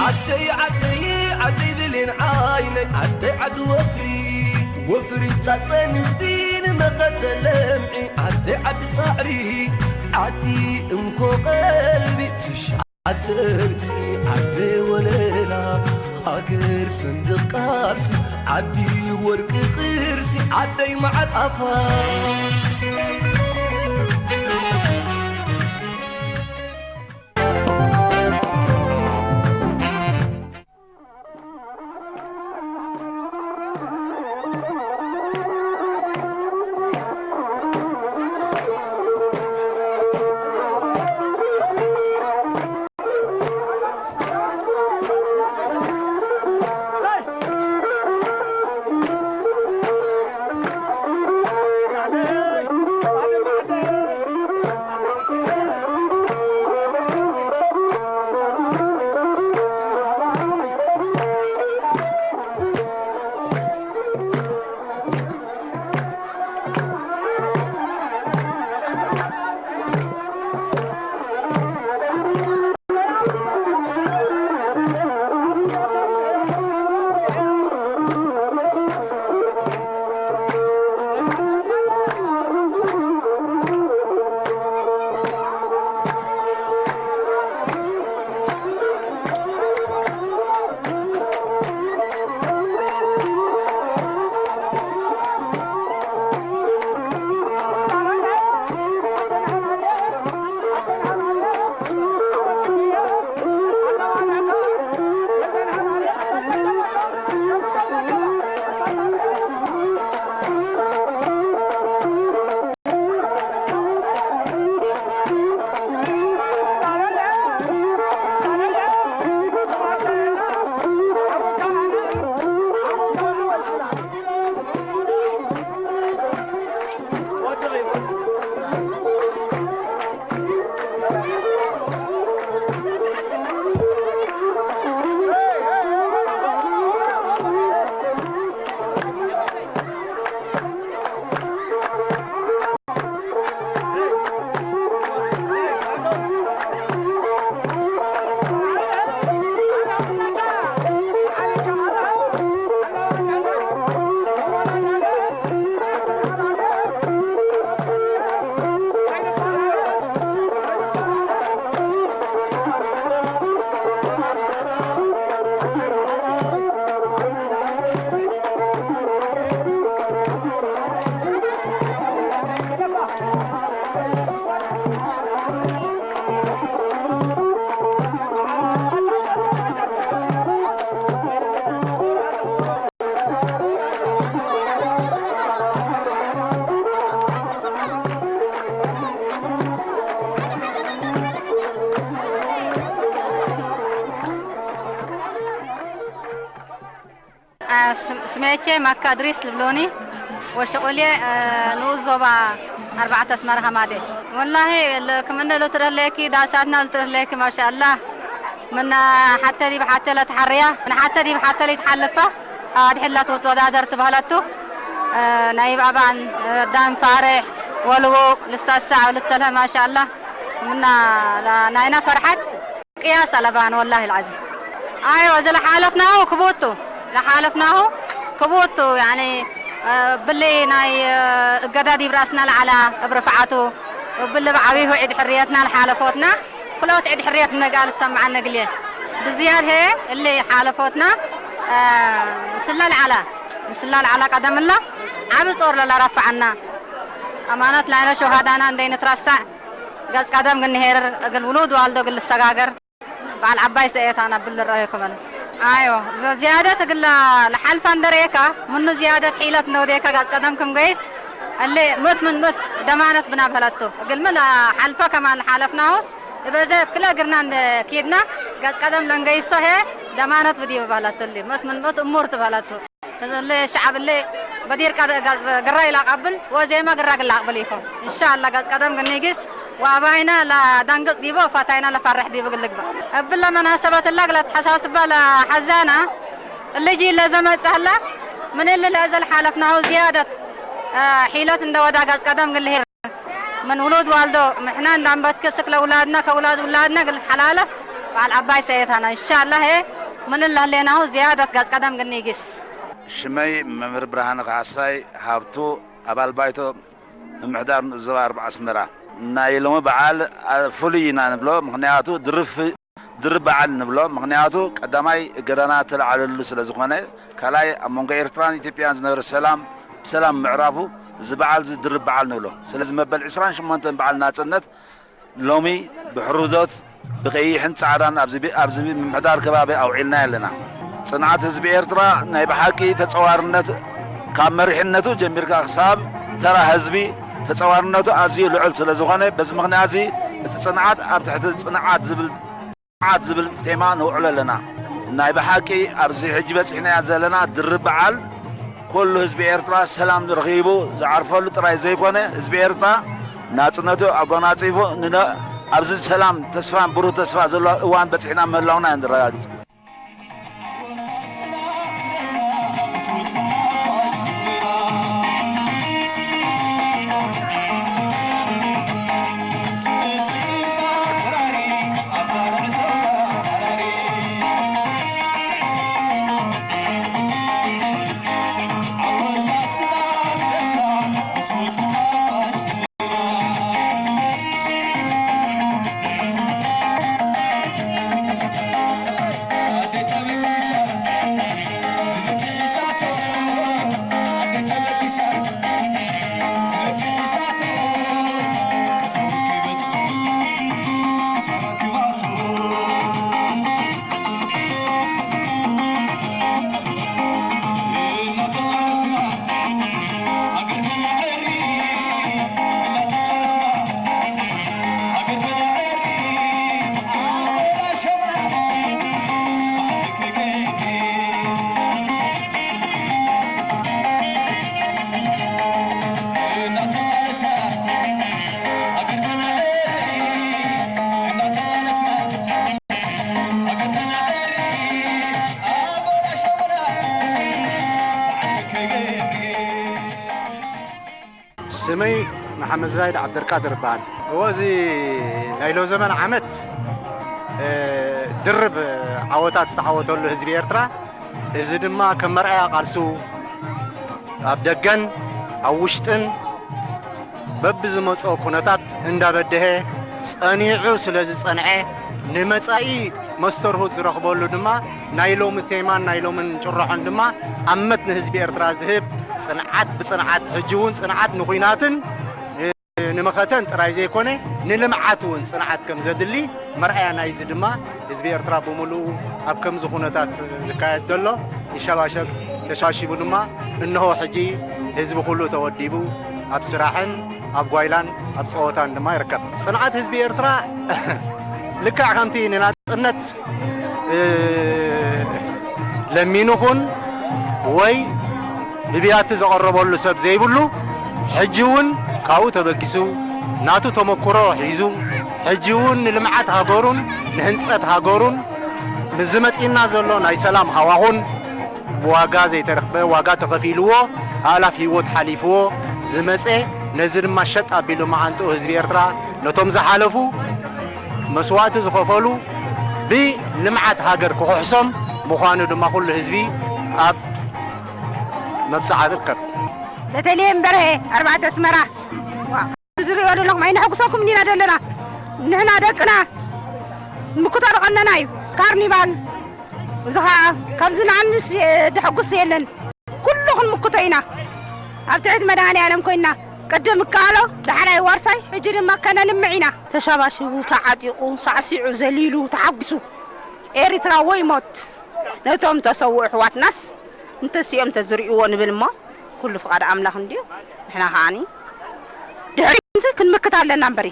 ዓደይ ዓደይ ዓደይ ብሌን ዓይነይ ዓደይ ዓዲ ወፍሪ ወፍሪ ጻጸንቢ ንመኸተ ለምዒ ዓደይ ዓዲ ጻዕሪ ዓዲ እንኮ ቀልቢ ትሽዓተ ርእሲ ዓደይ ወለላ ሃገር ሰንደቕ ቃልሲ ዓዲ ወርቂ ቅርሲ ዓደይ መዓር ኣፋ ስሜቼ ማካ ድሪስ ልብሎኒ ወሸቆሌ ንኡስ ዞባ ኣርባዕተ ኣስመራ ሃማዴ። ወላሂ ክምነ ልትርህለኪ ዳሳትና ልትርህለኪ ማሻኣላ። ምና ሓተ ዲብ ሓተ ለትሓርያ፣ ምን ሓተ ዲብ ሓተ ለይትሓልፋ ኣድሕላ ትወዳደር ትባህለቱ። ናይ ባባን ዳን ፋርሕ ወልዎ ልሳሳ ልተለ ማሻኣላ። ምና ናይና ፈርሓት ቅያስ ኣለባን ወላሂ ልዓዚ። ኣይወ እዚ ለሓለፍናሁ ክቡቱ ለሓለፍናሁ ክቡቱ ያኒ ብሊ ናይ እገዳ ዲብ ራእስና ለዓላ እብ ርፍዓቱ ብሊ ብዓቢሁ ዒድ ሕርየትና ለሓለፎትና ክልኦት ዒድ ሕርየት ነጋ ልሰምዓን ነግልየ ብዝያድ ሄ እሊ ሓለፎትና ምስላ ለዓላ ምስላ ለዓላ ቀደምላ ዓቢ ጾር ለላረፍዓና ኣማኖት ላይለ ሸሃዳና እንደይንትረሳዕ ገጽ ቀደም ግንሄር እግል ውሉድ ዋልዶ እግል ልሰጋገር በዓል ዓባይ ሰኤታና ብልረአዮ ክበል ኣዮ ዝያደት እግል ለሓልፋ እንደርእየካ ምኑ ዝያደት ሒለት እንደወደየካ ጋዝ ቀደም ክም ገይስ እሊ ምእት ምን ምእት ደማነት ብናብህለቱ እግል ምን ሓልፈ ከማን ለሓለፍናሁስ እበዘ ክለ እግርና እንደ ኪድና ጋዝ ቀደም ለንገይሶ ሄ ደማነት ብድዮ ባህለቱ እሊ ምእት ምን ምእት እሙር ትበህለቱ። እለ ሸዓብ እለ በዲር ቀደ ጋዝ ግራ ይላቃብል ወዜማ ግራ ግላቅብል ይኮ። እንሻላ ጋዝ ቀደም ግኒጊስ ወአባይና ለዳንግጽ ዲቦ ፋታይና ለፋርሕ ዲቦ ግልግባ። እብለ መናሰበት እላ ግላ ተሐሳስባ ለሐዛና እልጂ ለዘመጻህላ ምን እሊ ለእዘል ሓለፍናሁ ዝያደት ሒለት እንደ ወዳ ጋዝ ቀደም ግልሂር ምን ውሉድ ዋልዶ ምሕና እንዳንበት ክስክ ለውላድና ከውላድ ውላድና ግልትሐላለፍ በዓል ዓባይ ሰየታና እንሻላ ሄ ምን እለ ህሌናሁ ዝያደት ጋዝ ቀደም ግኒጊስ። ሽመይ መምህር ብርሃነ ካሕሳይ ሃብቱ፣ ኣባል ባይቶ ምምሕዳር ንኡስ ዞባ ኣርብዓ ኣስመራ። ናይ ሎሚ በዓል ፍሉይ ኢና ንብሎ፣ ምኽንያቱ ድርብ በዓል ንብሎ፣ ምኽንያቱ ቀዳማይ እገዳና እተለዓለሉ ስለ ዝኾነ፣ ካልኣይ ኣብ መንጎ ኤርትራን ኢትዮጵያን ዝነበረ ሰላም ብሰላም ምዕራፉ፣ እዚ በዓል እዚ ድርብ በዓል ንብሎ። ስለዚ መበል ዕስራን ሸሞንተን በዓል ናጽነት ሎሚ ብሕሩዶት ብቐይሕን ጻዕዳን ኣብዚ ምምሕዳር ከባቢ ኣውዒልናዮ ኣለና። ጽንዓት ህዝቢ ኤርትራ ናይ ብሓቂ ተጸዋርነት ካብ መሪሕነቱ ጀሚርካ ክሳብ ተራ ህዝቢ ተጸዋርነቱ ኣዝዩ ልዑል ስለ ዝኾነ በዚ ምኽንያት እዚ እቲ ጽንዓት ኣብ ትሕቲ ጽንዓት ዝብል ጽንዓት ዝብል ቴማ ነውዕሎ ኣለና። ናይ ብሓቂ ኣብዚ ሕጂ በጺሕናያ ዘለና ድርብ በዓል ኩሉ ህዝቢ ኤርትራ ሰላም ረኺቡ ዝዓርፈሉ ጥራይ ዘይኮነ ህዝቢ ኤርትራ ናጽነቱ ኣጎናጺፉ ንነ ኣብዚ ሰላም ተስፋን ብሩህ ተስፋ ዘሎ እዋን በጺሕና ምህላውና ንረጋግጽ። ስመይ መሓመድ ዛይድ ዓብደልቃድር ይበሃል። እዎ እዚ ናይ ሎዘመን ዓመት ድርብ ዓወታት ዝተዓወተሉ ህዝቢ ኤርትራ፣ እዚ ድማ ከም መርኣያ ቃልሱ ኣብ ደገን ኣብ ውሽጥን በብዝመፅኦ ኩነታት እንዳበደሀ ፀኒዑ ስለ ዝፀንዐ ንመፃኢ መስተርሁት ዝረኽበሉ ድማ ናይ ሎሚ ቴማን ናይ ሎምን ጭርሖን ድማ ኣመት ንህዝቢ ኤርትራ ዝህብ ፅንዓት ብፅንዓት ሕጂ እውን ፅንዓት ንኹናትን ንመኸተን ጥራይ ዘይኮነ ንልምዓት እውን ፅንዓት ከም ዘድሊ መርኣያ ናይዚ ድማ ህዝቢ ኤርትራ ብምሉኡ ኣብ ከምዚ ኩነታት ዝካየድ ዘሎ ይሸባሸብ ተሻሺቡ ድማ እንሆ ሕጂ ህዝቢ ኩሉ ተወዲቡ ኣብ ስራሕን ኣብ ጓይላን ኣብ ፀወታን ድማ ይርከብ። ፅንዓት ህዝቢ ኤርትራ ልክዕ ከምቲ ንናፅነት ለሚኑ ኹን ወይ ብብያቲ ዘቐረበሉ ሰብ ዘይብሉ፣ ሕጂ እውን ካብኡ ተበጊሱ ናቱ ተመክሮ ሒዙ፣ ሕጂ እውን ንልምዓት ሃገሩን ንህንጸት ሃገሩን፣ ምስ ዝመጽእና ዘሎ ናይ ሰላም ሃዋሁን ብዋጋ ዘይተረኽበ፣ ዋጋ ተኸፊልዎ፣ ኣእላፍ ህይወት ሓሊፍዎ ዝመጸ፣ ነዚ ድማ ሸጥ ኣቢሉ መዓንጥኡ ህዝቢ ኤርትራ ነቶም ዝሓለፉ መስዋእቲ ዝኸፈሉ ብልምዓት ሃገር ክኽሕሶም ምዃኑ ድማ ኩሉ ህዝቢ ኣብ መብጽዓ ይርከብ። በተልሔም በርሀ፣ ኣርባዕተ ኣስመራ። ዋ፣ ዝሪኦ ዘለኹም ኣይነሐጉሰኩም ኢና ዘለና። ንሕና ደቅና ምኩቶ ዝቐነና እዩ። ካርኒቫል እዚ ኸዓ ካብዚ ንዓንስ፣ እ፣ ደሐጉስ የለን። ኩሉ ክንምክቶ ኢና። ኣብ ትሕቲ መድኃኔ ዓለም ኮይንና ቅድም እከኣሎ ዳሕራይ ዋርሳይ፣ ሕጂ ድማ ከነልምዕ ኢና። ተሻባሺቡ፣ ተዓጢቑ፣ ሳዕሲዑ፣ ዘሊሉ፣ ተሓጉሱ፣ ኤርትራ ወይ ሞት። ነቶም ተሰውኡ ኣሕዋትናስ እንተሲኦም ተዝርእይዎ ንብል እሞ፣ ኩሉ ፍቓድ ኣምላኽ እንድዩ። ንሕና ከዓኒ ድሕሪትሲ ክንምክት ኣለና እምበሪ፣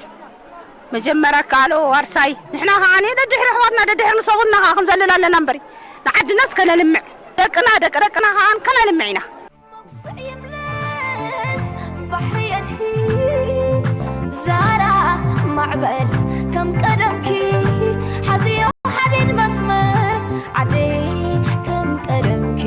መጀመርያ እከኣሎ ዋርሳይ፣ ንሕና ከዓኒ ደድሕሪ ኣሕዋትና፣ ደድሕሪ ንሰውና ከኣ ክንዘልል ኣለና እምበሪ፣ ንዓድናስ ከነልምዕ፣ ደቅና፣ ደቂ ደቅና ከኣ ከነልምዕ ኢና። ስዒምለስ ባሕሪ የድሂብ ዛራ ማዕበል ከም ቀደምኪ ሓዝዮ ሓዲድ መስመር ዓደይ ከም ቀደምኪ።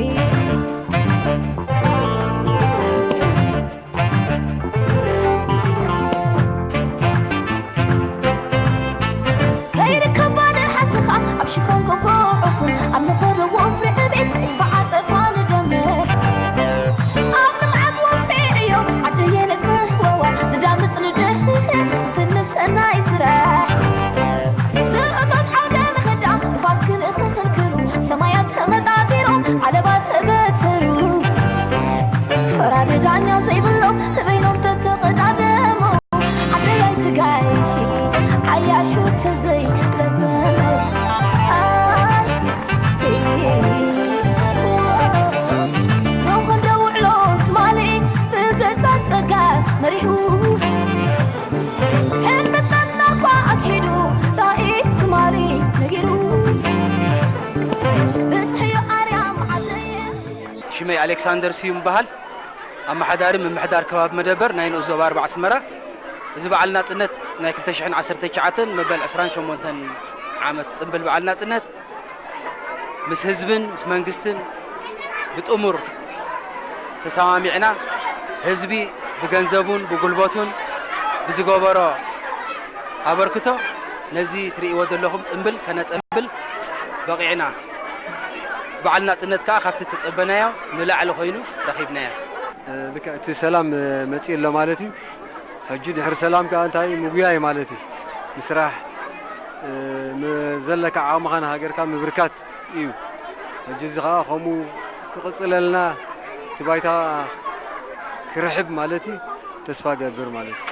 ከይርከብ ባዶ ሓዝኻ ኣብ ሽፎን ጎቦ ዕፉን ኣብ ነኸዶ ወፍሪ ዕቤት ዝፈዓጸ ፋን ደመ ኣብ ልምዓት ወፍሪ ዕዮ ዓደየ ነጽህወዋ ንዳምፅ ንድህ ብንሰናይ ስራሕ ብእቶት ዓውደ ምኽዳም ንፋስ ክንእኽኽልክሉ ሰማያት ተመጣጢሮም ዓለባ ተበተሩ ፈራዲ ዳኛ ዘይብሎም ንበይኖም ተተቐዳደሙ ዓደላይ ትጋይሺ ዓያሹ ተዘይለበመ ኖኸንደ ውዕሎ ትማሊ ብገጻት ጸጋ መሪሑ ሕልምታት ናኳ ኣክሒዱ ራእይ ትማሊ ነጊሩ ብጽሕዮ ኣርያም ዓደየ። ሽመይ ኣሌክሳንደር ስዩም ይበሃል። ኣመሓዳሪ ምምሕዳር ከባቢ መደበር ናይ ንኡስ ዞባ ኣርባዕ ኣስመራ። እዚ በዓል ናጽነት ናይ ክልተ ሽሕን ዓሰርተ ትሽዓተን መበል ዕስራን ሸሞንተን ዓመት ጽምብል በዓል ናጽነት ምስ ህዝብን ምስ መንግስትን ብጥሙር ተሰማሚዕና፣ ህዝቢ ብገንዘቡን ብጉልበቱን ብዝገበሮ ኣበርክቶ ነዚ ትርእይዎ ዘለኹም ጽምብል ከነጸምብል በቒዕና። እቲ በዓል ናጽነት ከኣ ካብቲ እተጸበናዮ ንላዕሊ ኮይኑ ረኺብናዮ። ልክዕ እቲ ሰላም መጺኡ ኣሎ ማለት እዩ። ሕጂ ድሕሪ ሰላም ከኣ እንታይ ምጉያይ ማለት እዩ። ምስራሕ፣ እ፣ ም-፣ ዘለካ ዓቕምኻ ንሃገርካ ምብርካት እዩ። ሕጂ እዚ ከኣ ከምኡ ክቕጽለልና እቲ ባይታ ክርሕብ ማለት እዩ። ተስፋ ገብር ማለት እዩ።